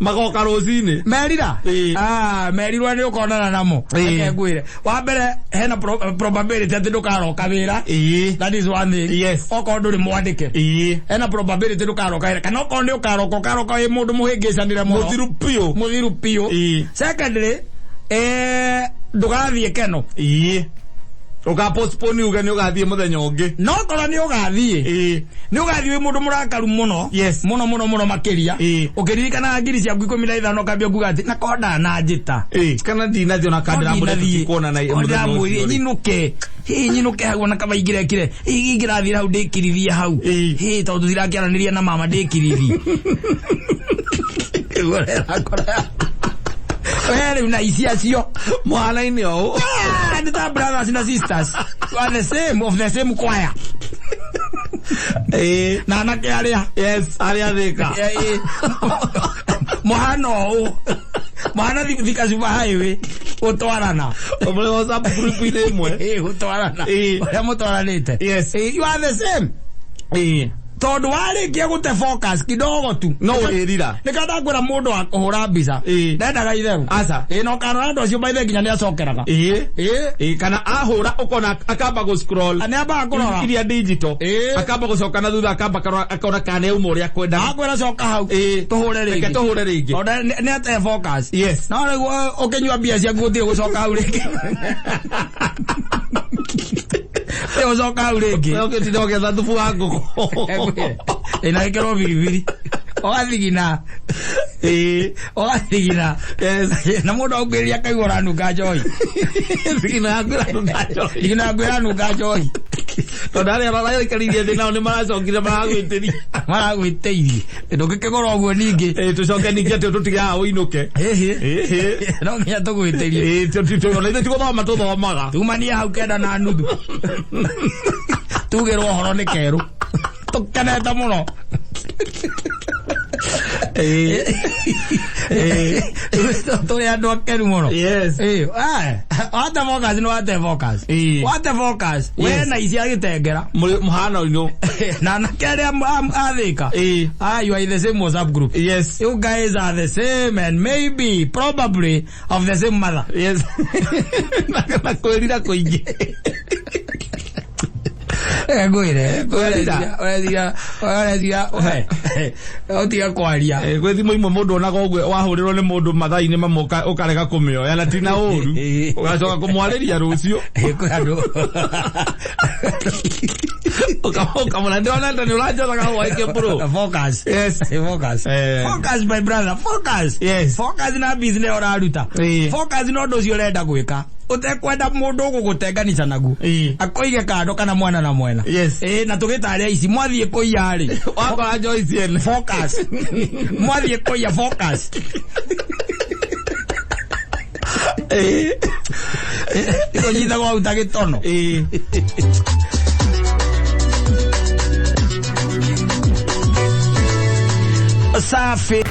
Magoka rũcinĩ. Merira. Ĩĩ. Ah, merirwa nĩ ũkonana namo. Ĩĩ. Reke ngwĩre. Wa mbere hena probability atĩ ndũkaroka wĩra. Ĩĩ. That is one thing. Yes. Okorwo ndũrĩ mwandĩke. Ĩĩ. Hena probability ndũkaroka wĩra. Kana okorwo nĩ ũkaroka, ũkaroka wĩ mũndũ mũhĩngĩcanĩre mũno. Mũthiru biũ. Mũthiru biũ. Ĩĩ. Secondly, ndũgathiĩ keno. Ĩĩ. Ũka postpone uge nĩ ũgathiĩ mũthenya ũngĩ. No korwo nĩ ũgathiĩ. Ĩĩ. Nĩ ũgathiĩ wĩ mũndũ mũrakaru mũno. Yes. Mũno mũno mũno makĩria. Ĩĩ. Ũkĩririkanaga ngiri ciaku 15 ũkambia kuga atĩ na korwo ndananjĩta. Ĩĩ. Kana ndinathiĩ ona kandĩra mũrĩa tũtikuonana mũthenya ndĩramwĩrire ũcio rĩ. nyinũke. Hĩ nyinũke hau ona kaba ingĩrekire. Hĩ ingĩrathiĩ hau ndĩkirithie hau. Ĩĩ. Hĩ tondũ tũtirakĩaranĩria na mama ndĩkirithie. Ĩguo ũrera ngoro yaku. We rĩu na ici acio. Mũhanaine o ũũ. Ah, nĩ ta brothers na sisters. You are the same of the same choir. Ĩĩ. Na anake arĩa. Yes, arĩa thĩka. Ĩĩ. Mũhano ũũ. Mũhano Thika Super Highway. Gũtwarana. Ũmwe WhatsApp group-inĩ ĩmwe. Ĩĩ, gũtwarana. Ĩĩ. Ũrĩa mũtwaranĩte. Yes. Ĩĩ, you are the same. Ĩĩ. Tondũ warĩkia gũte focus kidogo tu. No ũrĩrira. Nĩkĩo ndakwĩra mũndũ wa kũhũra mbica. Ĩĩ. Ndendaga itherũ. Aca. Ĩĩ, na ũkarora andũ acio maithe nginya nĩacokeraga. Ĩĩ. Ĩĩ. Ĩĩ, kana ahũra ũkona akamba gũ scroll. Nĩ ambaga kũrora. Iria digital. Ĩĩ. Akamba gũcoka na thutha akamba akona kana nĩ auma ũrĩa akwendaga. Akwĩra coka hau. Ĩĩ. Tũhũre rĩngĩ. Reke tũhũre rĩngĩ. Tondũ nĩ ate focus. Yes. No rĩu ũkĩnyua mbia ciaku gũtirĩ gũcoka hau rĩngĩ. Gũtirĩ gũcoka hau rĩngĩ. Ũgĩtinda ũgĩetha thubu wa ngũkũ. Ĩna ĩkĩrwo biribiri. Ũgathigina. Ĩĩ. Ũgathigina. Yes. Na mũndũ akwĩrĩria akaigua ũranunga njohi. Thigina yaku ĩranunga njohi. Thigina yaku ĩranunga njohi. Tondũ arĩa maraikarire thĩ nao nĩ maracokire maragwĩtĩria. Maragwĩtĩirie. Ndũngĩkĩgũra ũguo ningĩ. Ĩĩ, tũcoke ningĩ atĩ tũtige haha ũinũke. Ĩhĩ. Ĩhĩ. No nginya tũgwĩtĩrie. Ĩĩ, ona ithuĩ ti gũthoma tũthomaga. Tumanie hau 9:30. Tugĩrwo ũhoro nĩ kerũ. Tũkenete mũno. Ĩĩ. Ĩĩ. Tũrĩ andũ akenu mũno. Yes. Ĩĩ, wate focus nĩ wate focus. Ĩĩ. Wate focus. We Yes. na ici agĩtengera. Mũhano-inĩ. Na anake arĩa athĩka. Ĩĩ. Ah, you are in the same WhatsApp group. Yes. You guys are the same and maybe, probably, of the same mother. Yes. Na kwĩrira kũingĩ. Ngwĩre, Kwĩrira. ũreciria, ũreciria, ũtige kwaria. Gwĩ thimũ imwe mũndũ onaga ũguo wahũrĩrwo nĩ mũndũ mathaa-inĩ mamwe ũkarega kũmĩoya na ti na ũru. Ũgacoka kũmwarĩria rũciũ. Kwĩ andũ. Ũkamũra ndĩrona nĩ ũranjothaga hwaĩ bro. Focus. Yes. Focus. Eh. Focus, my brother, focus. Yes. Focus na business ũraruta. Ĩĩ. Focus na ũndũ ũcio ũrenda gwĩka. Ũtekwenda mũndũ ũgũgũtenganisha naguo. Ĩĩ. Akũige kando kana mwena na mwena. Yes. Ĩĩ, na tũgĩtare ici mwathiĩ kũiya rĩ. Wakora Joyce ene. Focus. Mwathiĩ kũiya, focus. Ĩĩ. Kũnyitagwo hau ta gĩtono. Ĩĩ. Safi.